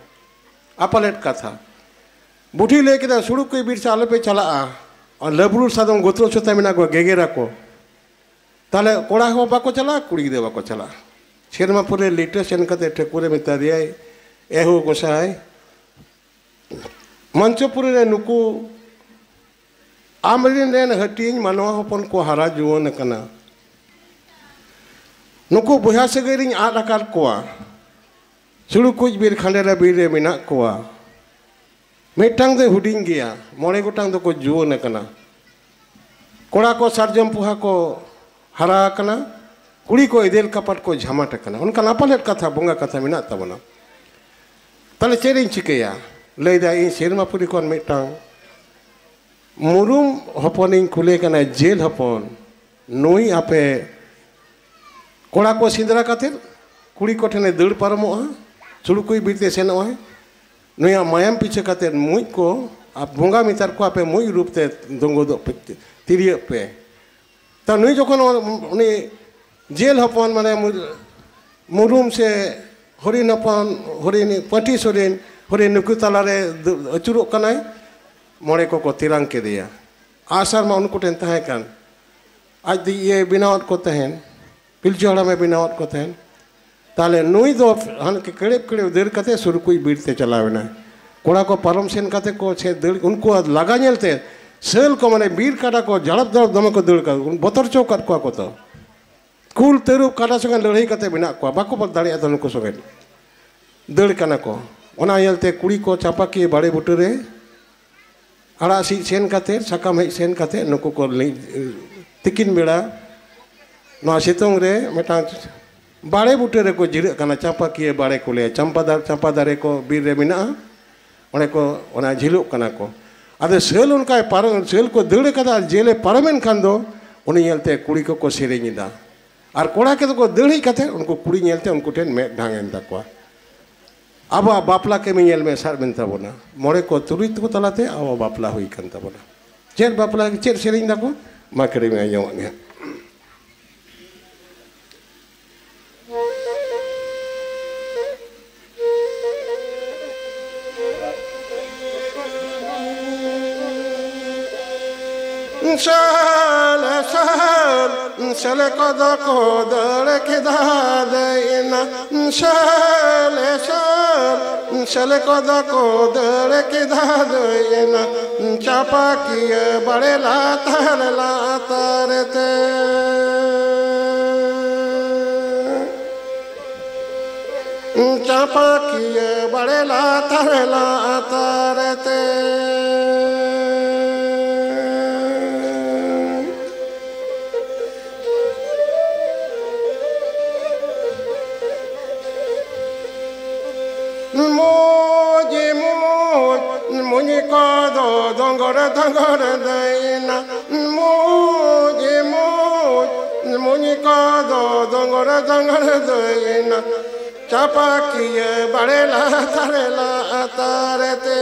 ᱟᱯᱟᱞᱮᱫ ᱠᱟᱛᱷᱟ᱾ ᱵᱩᱰᱷᱤ ᱞᱟᱹᱭ ᱠᱮᱫᱟ, ᱥᱩᱲᱩ ᱠᱚᱭ ᱵᱤᱨ ᱥᱮᱫ ᱟᱞᱚᱯᱮ ᱪᱟᱞᱟᱜᱼᱟ, ᱟᱨ ᱞᱟᱹᱵᱽᱲᱩ ᱥᱟᱫᱚᱢ ᱜᱚᱛᱨᱚ ᱥᱮᱛᱟ ᱢᱮᱱᱟᱜ ᱠᱚᱣᱟ, ᱜᱮᱜᱮᱨ ᱟᱠᱚ᱾ ᱛᱟᱦᱞᱮ ᱠᱚᱲᱟ ᱦᱚᱸ ᱵᱟᱠᱚ ᱪᱟᱞᱟᱜᱼᱟ, ᱠᱩᱲᱤ ᱜᱤᱫᱽᱨᱟᱹ ᱵᱟᱠᱚ ᱪᱟᱞᱟᱜᱼᱟ᱾ ᱥᱮᱨᱢᱟ ᱯᱩᱨᱤ ᱞᱤᱴᱟᱹ ᱥᱮᱱ ᱠᱟᱛᱮ ᱴᱷᱟᱹᱠᱩᱨᱮ ᱢᱮᱛᱟ ᱫᱮᱭᱟᱭ, ᱮ ᱦᱳ ᱜᱚᱸᱥᱟᱭ, ᱢᱚᱧᱪᱚᱯᱩᱨᱤ ᱨᱮ ᱱᱩᱠᱩ ᱟᱢᱨᱤᱱ ᱨᱮᱱ ᱦᱟᱹᱴᱤᱧ ᱢᱟᱱᱣᱟ ᱦᱚᱯᱚᱱ ᱠᱚ ᱦᱟᱨᱟ ᱡᱩᱣᱟᱹᱱ ᱟᱠᱟᱱᱟ᱾ ᱱᱩᱠᱩ ᱵᱚᱭᱦᱟ ᱥᱟᱹᱜᱟᱹᱭ ᱨᱤᱧ ᱟᱫ ᱟᱠᱟᱫ ᱠᱚᱣᱟ᱾ ᱥᱩᱲᱩᱠᱩᱡ ᱵᱤᱨ ᱠᱷᱟᱸᱰᱮᱨᱟ ᱵᱤᱨ ᱨᱮ ᱢᱮᱱᱟᱜ ᱠᱚᱣᱟ᱾ ᱢᱤᱫᱴᱟᱝ ᱫᱚᱭ ᱦᱩᱰᱤᱧ ᱜᱮᱭᱟ, ᱢᱚᱬᱮ ᱜᱚᱴᱟᱝ ᱫᱚᱠᱚ ᱡᱩᱣᱟᱹᱱ ᱟᱠᱟᱱᱟ᱾ ᱠᱚᱲᱟ ᱠᱚ ᱥᱟᱨᱡᱚᱢ ᱯᱚᱦᱟ ᱠᱚ ᱦᱟᱨᱟ ᱟᱠᱟᱱᱟ, ᱠᱩᱲᱤ ᱠᱚ ᱮᱫᱮᱞ ᱠᱟᱯᱟᱴ ᱠᱚ ᱡᱷᱟᱢᱟᱴ ᱟᱠᱟᱱᱟ᱾ ᱚᱱᱠᱟᱱ ᱟᱯᱟᱞᱮᱫ ᱠᱟᱛᱷᱟ, ᱵᱚᱸᱜᱟ ᱠᱟᱛᱷᱟ ᱢᱮᱱᱟᱜ ᱛᱟᱵᱚᱱᱟ᱾ ᱛᱟᱦᱞᱮ ᱪᱮᱫ ᱤᱧ ᱪᱤᱠᱟᱹᱭᱟ? ᱞᱟᱹᱭᱫᱟᱭ, ᱤᱧ ᱥᱮᱨᱢᱟᱯᱩᱨᱤ ᱠᱷᱚᱱ ᱢᱤᱫᱴᱟᱝ ᱢᱩᱨᱩᱢ ᱦᱚᱯᱚᱱᱤᱧ ᱠᱩᱞᱮ ᱠᱟᱱᱟ, ᱡᱮᱞ ᱦᱚᱯᱚᱱ᱾ ᱱᱩᱭ ᱟᱯᱮ ᱠᱚᱲᱟ ᱠᱚ ᱥᱮᱸᱫᱽᱨᱟ ᱠᱟᱛᱮᱫ ᱠᱩᱲᱤ ᱠᱚᱴᱷᱮᱱᱮ ᱫᱟᱹᱲ ᱯᱟᱨᱚᱢᱚᱜᱼᱟ, ᱥᱩᱲᱩᱠᱩᱭ ᱵᱤᱨ ᱛᱮ ᱥᱮᱱᱚᱜᱼᱟᱭ᱾ ᱱᱩᱭᱟᱜ ᱢᱟᱭᱟᱢ ᱯᱤᱪᱷᱟᱹ ᱠᱟᱛᱮᱫ ᱢᱩᱡ ᱠᱚ ᱟᱨ ᱵᱚᱸᱜᱟ ᱢᱮᱛᱟᱨ ᱠᱚ ᱟᱯᱮ ᱢᱩᱡ ᱨᱩᱯ ᱛᱮ ᱫᱚᱸᱜᱚᱫᱚᱜ ᱯᱮ, ᱛᱤᱨᱭᱟᱹᱜ ᱯᱮ᱾ ᱛᱟ ᱱᱩᱭ ᱡᱚᱠᱷᱚᱱ ᱩᱱᱤ ᱡᱮᱞ ᱦᱚᱯᱚᱱ ᱢᱟᱱᱮ ᱢᱩ-, ᱢᱩᱨᱩᱢ ᱥᱮ ᱦᱚᱨᱤᱱ ᱦᱚᱯᱚᱱ, ᱦᱚᱨᱤᱱ, ᱯᱟᱹᱴᱷᱤ ᱥᱚᱨᱮᱱ, ᱦᱚᱨᱤᱱ ᱱᱩᱠᱩ ᱛᱟᱞᱟᱨᱮ ᱫᱩ-, ᱟᱹᱪᱩᱨᱚᱜ ᱠᱟᱱᱟᱭ, ᱢᱚᱬᱮ ᱠᱚᱠᱚ ᱛᱮᱨᱟᱝ ᱠᱮᱫᱮᱭᱟ᱾ ᱟᱜᱼᱥᱟᱨ ᱢᱟ ᱩᱱᱠᱩ ᱴᱷᱮᱱ ᱛᱟᱦᱮᱸ ᱠᱟᱱ, ᱟᱡ ᱫᱚ ᱤᱭᱟᱹᱭ ᱵᱮᱱᱟᱣᱟᱫ ᱠᱚ ᱛᱟᱦᱮᱱ, ᱯᱤᱞᱪᱩ ᱦᱟᱲᱟᱢᱮ ᱵᱮᱱᱟᱣᱟᱫ ᱠᱚ ᱛᱟᱦᱮᱱ᱾ ᱛᱟᱦᱞᱮ ᱱᱩᱭ ᱫᱚ ᱦᱟᱱᱠᱮ ᱠᱮᱲᱮᱵ ᱠᱮᱲᱮᱵ ᱫᱟᱹᱲ ᱠᱟᱛᱮ ᱥᱩᱨᱩᱠᱩᱡ ᱵᱤᱨ ᱛᱮ ᱪᱟᱞᱟᱣ ᱮᱱᱟᱭ᱾ ᱠᱚᱲᱟ ᱠᱚ ᱯᱟᱨᱚᱢ ᱥᱮᱱ ᱠᱟᱛᱮ ᱠᱚ ᱥᱮ ᱫᱟᱹᱲ, ᱩᱱᱠᱩᱣᱟᱜ ᱞᱟᱜᱟ ᱧᱮᱞᱛᱮ ᱥᱟᱹᱞ ᱠᱚ, ᱢᱟᱱᱮ ᱵᱤᱨ ᱠᱟᱰᱟ ᱠᱚ ᱡᱟᱲᱟᱯ ᱡᱟᱲᱟᱯ ᱫᱚᱢᱮ ᱠᱚ ᱫᱟᱹᱲ ᱠᱟᱜ, ᱵᱚᱛᱚᱨ ᱦᱚᱪᱚ ᱟᱠᱟᱫ ᱠᱚᱣᱟ ᱠᱚ ᱛᱚ᱾ ᱠᱩᱞ ᱛᱟᱹᱨᱩᱵ ᱠᱟᱰᱟ ᱥᱚᱸᱜᱮ ᱞᱟᱹᱲᱦᱟᱹᱭ ᱠᱟᱛᱮ ᱢᱮᱱᱟᱜ ᱠᱚᱣᱟ, ᱵᱟᱠᱚ ᱵᱚᱫ ᱫᱟᱲᱮᱭᱟᱜᱼᱟ ᱛᱚ ᱱᱩᱠᱩ ᱥᱚᱸᱜᱮ᱾ ᱫᱟᱹᱲ ᱠᱟᱱᱟ ᱠᱚ᱾ ᱚᱱᱟ ᱧᱮᱞᱛᱮ ᱠᱩᱲᱤ ᱠᱚ ᱪᱟᱸᱯᱟᱠᱤᱭᱟᱹ ᱵᱟᱲᱮ ᱵᱩᱴᱟᱹ ᱨᱮ ᱟᱲᱟᱜ ᱥᱤᱫ ᱥᱮᱱ ᱠᱟᱛᱮ, ᱥᱟᱠᱟᱢ ᱦᱮᱡ ᱥᱮᱱ ᱠᱟᱛᱮ ᱱᱩᱠᱩ ᱠᱚ ᱞᱤ-, ᱛᱤᱠᱤᱱ ᱵᱮᱲᱟ ᱱᱚᱣᱟ ᱥᱤᱛᱩᱝ ᱨᱮ ᱢᱤᱫᱴᱟᱝ ᱵᱟᱲᱮ ᱵᱩᱴᱟᱹ ᱨᱮᱠᱚ ᱡᱤᱨᱟᱹᱜ ᱠᱟᱱᱟ, ᱪᱟᱸᱯᱟᱠᱤᱭᱟᱹ ᱵᱟᱲᱮ ᱠᱚ ᱞᱟᱹᱭᱟ, ᱪᱟᱢᱯᱟ ᱫᱟ-, ᱪᱟᱢᱯᱟ ᱫᱟᱨᱮ ᱠᱚ ᱵᱤᱨ ᱨᱮ ᱢᱮᱱᱟᱜᱼᱟ᱾ ᱚᱸᱰᱮ ᱠᱚ ᱚᱱᱟ ᱡᱷᱤᱞᱚᱜ ᱠᱟᱱᱟ ᱠᱚ᱾ ᱟᱫᱚ ᱥᱟᱹᱞ ᱚᱱᱠᱟᱭ ᱯᱟᱨᱚᱢ, ᱥᱟᱹᱞ ᱠᱚ ᱫᱟᱹᱲ ᱠᱟᱫᱟ ᱟᱨ ᱡᱮᱞᱮ ᱯᱟᱨᱚᱢᱮᱱ ᱠᱷᱟᱱ ᱫᱚ ᱩᱱᱤ ᱧᱮᱞᱛᱮ ᱠᱩᱲᱤ ᱠᱚᱠᱚ ᱥᱮᱨᱮᱧ ᱮᱫᱟ᱾ ᱟᱨ ᱠᱚᱲᱟ ᱠᱚᱫᱚ ᱠᱚ ᱫᱟᱹᱲ ᱦᱮᱡ ᱠᱟᱛᱮ ᱩᱱᱠᱩ ᱠᱩᱲᱤ ᱧᱮᱞᱛᱮ ᱩᱱᱠᱩ ᱴᱷᱮᱱ ᱢᱮᱫ ᱰᱷᱟᱝ ᱮᱱ ᱛᱟᱠᱚᱣᱟ᱾ ᱟᱵᱚᱣᱟᱜ ᱵᱟᱯᱞᱟ ᱠᱟᱹᱢᱤ ᱧᱮᱞ ᱢᱮ ᱥᱟᱵ ᱮᱱ ᱛᱟᱵᱚᱱᱟ᱾ ᱢᱚᱬᱮ ᱠᱚ ᱛᱩᱨᱩᱭ ᱛᱟᱠᱚ ᱛᱟᱞᱟᱛᱮ ᱟᱵᱚᱣᱟᱜ ᱵᱟᱯᱞᱟ ᱦᱩᱭ ᱠᱟᱱ ᱛᱟᱵᱚᱱᱟ᱾ ᱪᱮᱫ ᱵᱟᱯᱞᱟ, ᱪᱮᱫ ᱥᱮᱨᱮᱧ ᱫᱟᱠᱚ? ᱢᱟ ᱠᱟᱹᱴᱤᱡ ᱢᱮ ᱟᱸᱡᱚᱢᱟᱜ ᱜᱮ ᱦᱟᱸᱜ᱾ ᱥᱮᱞᱮ ᱥᱮᱞ, ᱥᱮᱞᱮ ᱠᱚᱫᱚ ᱠᱚ ᱫᱟᱹᱲ ᱠᱮᱫᱟ ᱫᱟᱹᱭᱱᱟ᱾ ᱥᱮᱞᱮ ᱥᱮᱞ᱾ ᱥᱮᱞᱮ ᱠᱚᱫᱚ ᱠᱚ ᱫᱟᱹᱲ ᱠᱮᱫᱟ ᱫᱟᱹᱭᱱᱟ, ᱪᱟᱯᱟᱠᱤᱭᱟᱹ ᱵᱟᱲᱮ ᱞᱟᱛᱟᱨ ᱞᱟᱛᱟᱨ ᱛᱮ᱾ ᱪᱟᱯᱟᱠᱤᱭᱟᱹ ᱵᱟᱲᱮ ᱞᱟᱛᱟᱨ ᱞᱟᱛᱟᱨ ᱛᱮ᱾ ᱢᱩᱡᱤ ᱢᱩᱡ ᱢᱩᱧᱤ ᱠᱚᱫᱚ ᱫᱚᱸᱜᱚᱨ ᱫᱚᱸᱜᱚᱨ ᱫᱟᱹᱭᱱᱟ᱾ ᱢᱩᱡᱤ ᱢᱩᱡ ᱢᱩᱧᱤ ᱠᱚᱫᱚ ᱫᱚᱸᱜᱚᱨ ᱫᱚᱸᱜᱚᱨ ᱫᱟᱹᱭᱱᱟ᱾ ᱪᱟᱯᱟᱠᱤᱭᱟᱹ ᱵᱟᱲᱮ ᱞᱟᱛᱟᱨ ᱞᱟᱛᱟᱨ ᱛᱮ᱾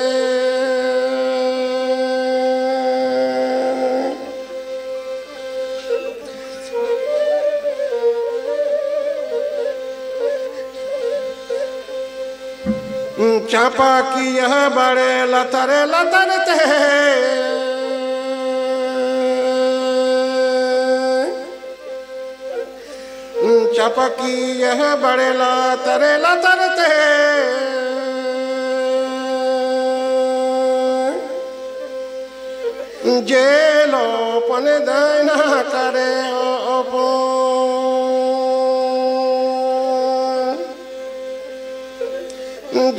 ᱪᱟᱯᱟᱠᱤᱭᱟᱹ ᱵᱟᱲᱮ ᱞᱟᱛᱟᱨ ᱞᱟᱛᱟᱨ ᱛᱮ᱾ ᱪᱟᱯᱟᱠᱤᱭᱟᱹ ᱵᱟᱲᱮ ᱞᱟᱛᱟᱨ ᱞᱟᱛᱟᱨ ᱛᱮ᱾ ᱡᱮᱞ ᱦᱚᱯᱚᱱ ᱫᱟᱹᱭᱱᱟ ᱠᱟᱨᱮ ᱦᱚᱯᱚᱱ᱾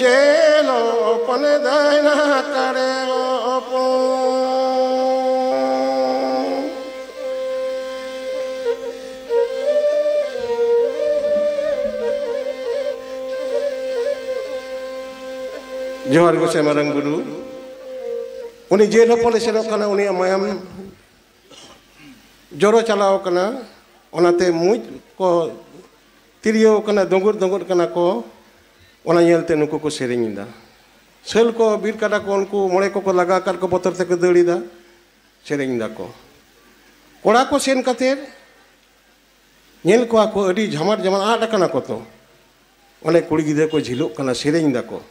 ᱡᱮᱞ ᱦᱚᱯᱚᱱ ᱫᱟᱹᱭᱱᱟ ᱠᱟᱨᱮ ᱦᱚᱯᱚᱱ᱾ ᱡᱚᱦᱟᱨ ᱜᱚᱸᱥᱟᱭ ᱢᱟᱨᱟᱝ ᱵᱩᱨᱩ᱾ ᱩᱱᱤ ᱡᱮᱞ ᱦᱚᱯᱚᱱ ᱮ ᱥᱮᱱᱚᱜ ᱠᱟᱱᱟ, ᱩᱱᱤᱭᱟᱜ ᱢᱟᱭᱟᱢ ᱡᱚᱨᱚ ᱪᱟᱞᱟᱣ ᱠᱟᱱᱟ, ᱚᱱᱟᱛᱮ ᱢᱩᱡ ᱠᱚ ᱛᱤᱨᱭᱟᱹᱣ ᱠᱟᱱᱟ, ᱫᱩᱸᱜᱩᱫ ᱫᱩᱸᱜᱩᱫ ᱠᱟᱱᱟ ᱠᱚ᱾ ᱚᱱᱟ ᱧᱮᱞᱛᱮ ᱱᱩᱠᱩ ᱠᱚ ᱥᱮᱨᱮᱧ ᱮᱫᱟ᱾ ᱥᱟᱹᱞ ᱠᱚ, ᱵᱤᱨ ᱠᱟᱰᱟ ᱠᱚ, ᱩᱱᱠᱩ ᱢᱚᱬᱮ ᱠᱚᱠᱚ ᱞᱟᱜᱟ ᱟᱠᱟᱫ ᱠᱚ, ᱵᱚᱛᱚᱨ ᱛᱮᱠᱚ ᱫᱟᱹᱲ ᱮᱫᱟ, ᱥᱮᱨᱮᱧ ᱫᱟᱠᱚ᱾ ᱠᱚᱲᱟ ᱠᱚ ᱥᱮᱱ ᱠᱟᱛᱮ ᱧᱮᱞ ᱠᱚᱣᱟ ᱠᱚ, ᱟᱹᱰᱤ ᱡᱷᱟᱢᱟᱴ ᱡᱷᱟᱢᱟᱴ ᱟᱫ ᱟᱠᱟᱱᱟ ᱠᱚ ᱛᱚ᱾ ᱚᱱᱮ ᱠᱩᱲᱤ ᱜᱤᱫᱽᱨᱟᱹ ᱠᱚ ᱡᱷᱤᱞᱚᱜ ᱠᱟᱱᱟ, ᱥᱮᱨᱮᱧ ᱫᱟᱠᱚ᱾